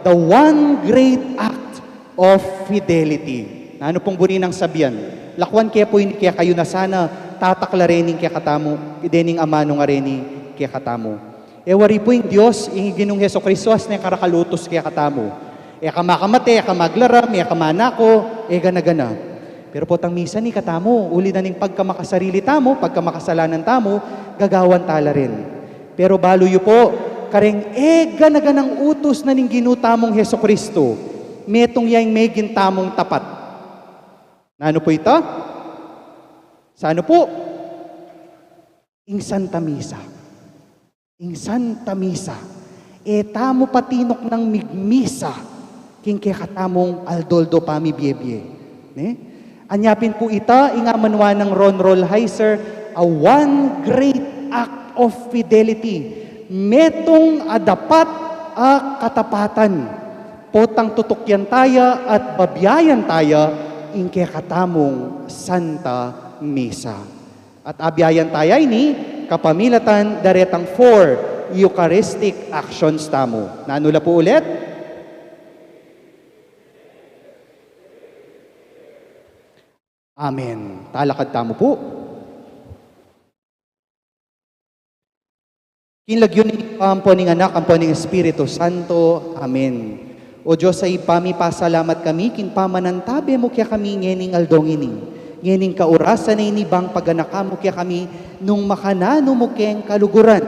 the one great act of fidelity. Nanu pung buri nang sabian? Lakwan ke pu ini kekayu na sana tatakla reni ing kekatamu, dening amanu ngareni kekatamu. E wari pu ing Dios, ing Ginung Jesucristo, as ne karakal utus kekatamu. E ka makamate, e ka maglaram, e ka manako, e gana-gana. Pero potang misan ikatamu, uli na ning pagkamakasarili tamu, pagkamakasalanan tamu, gagawan tala rin. Pero balu yu pu, kareng e gana-ganang utus na ning Ginu tamung Jesucristo, metung ya ing meging tamung tapat. Nanu pu ita? Sanu pu? Ing Santa Misa. Ing Santa Misa. E tamu patinuknang migmisa king kekatamung aldo-aldo pamibie-bie. Ne? Anya pin pu ita, ing amanuan nang Ron Rolheiser, a one great act of fidelity. Metung a dapat a katapatan. Potang tutukyan taya at babiayan taya ing kekatamung Santa Misa. At abiayan taya ini kapamilatan daretang four Eucharistic actions tamu. Nanu la pu ulit? Amen. Talakad tamu pu. King lagyu ning Ibpa, ampo ning Anak, ampo ning Espiritu Santo. Amen. O Dios a Ibpa mi, pasalamat kami king pamanantabe mu kekami ngening aldo ngeni, ngening kaurasan a ini bang paganaka mu kekami nung makananu mu keng kaluguran,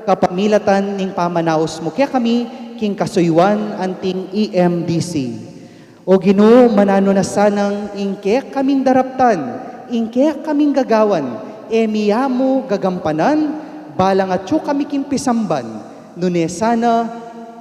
kapamilatan ning pamanaus mu kekami king kasuyuan anting E M D C. O Ginu, mananu na sanang ing kekaming daraptan, ing kekaming gagawan, e mi ya mu gagampanan, balang atyu kami king pisamban, nune sana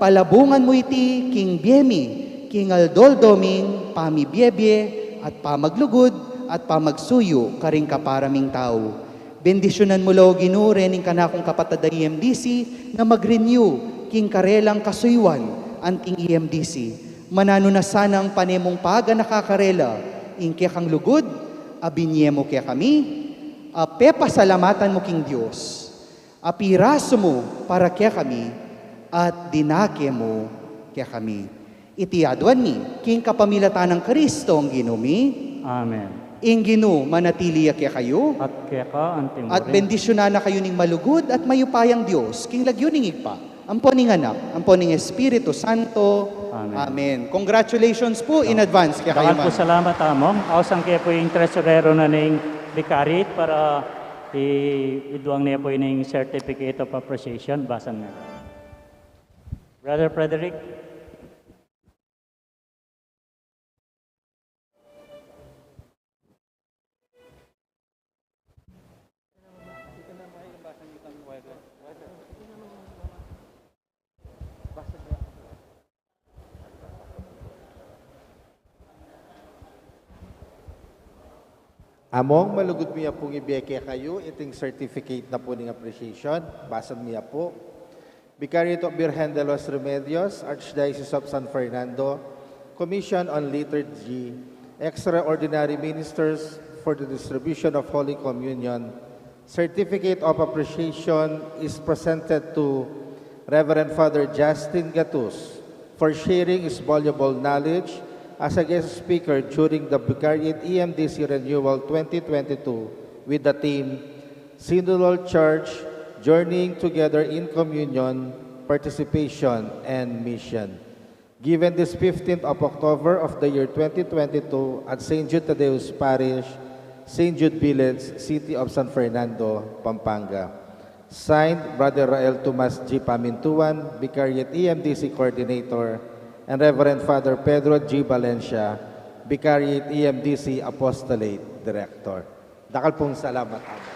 palabungan mu iti king bie mi, king aldo-aldo ming pamibie-bie at pamaglugud at pamagsuyu karing kapara ming tau. Bendisyunan mu la, O Ginu, rening kanakung kapatad a E M D C na mag-renew king karelang kasuyuan anting E M D C. Mananu na sanang pane mung paganaka karela ing kekang lugud a binie mu kekami, a pepasalamatan mu king Dios, a pirasu mu para kekami, at dinake mu kekami. Iti aduan mi king kapamilatan nang Kristong Ginu mi. Amen. Ing Ginu manatili ya kekayu. At keka anti mu rin. At bendisyunan na kayu ning malugud at mayupayang Dios, king lagyu ning Ibpa, ampo ning Anak, ampo ning Espiritu Santo. Amen. Amen. Congratulations pu in advance kekayu man. Dakal pu salamat, Among. Ausan ke pu ing tresurero na ning Vicariate para i-, iduang ne pu ining certificate of appreciation. Basan ne. Brother Frederick. Among, malugud mi pung ibie kekayu iting certificate na pu ning appreciation. Basan mi pu. Vicariate of Virgen de los Remedios, Archdiocese of San Fernando, Commission on Liturgy, Extraordinary Ministers for the Distribution of Holy Communion, Certificate of Appreciation is presented to Reverend Father Justin Gatus for sharing his valuable knowledge as a guest speaker during the Vicariate E M D C Renewal twenty twenty-two with the theme Synodal Church, Journeying Together in Communion, Participation, and Mission. Given this fifteenth of October of the year twenty twenty-two at Saint Jude Thaddeus Parish, Saint Jude Village, City of San Fernando, Pampanga. Signed, Brother Rael Tomas G Pamintuan, Vicariate E M D C Coordinator, and Reverend Father Pedro G Valencia, Vicariate E M D C Apostolate Director. Dakal pung salamat, Among.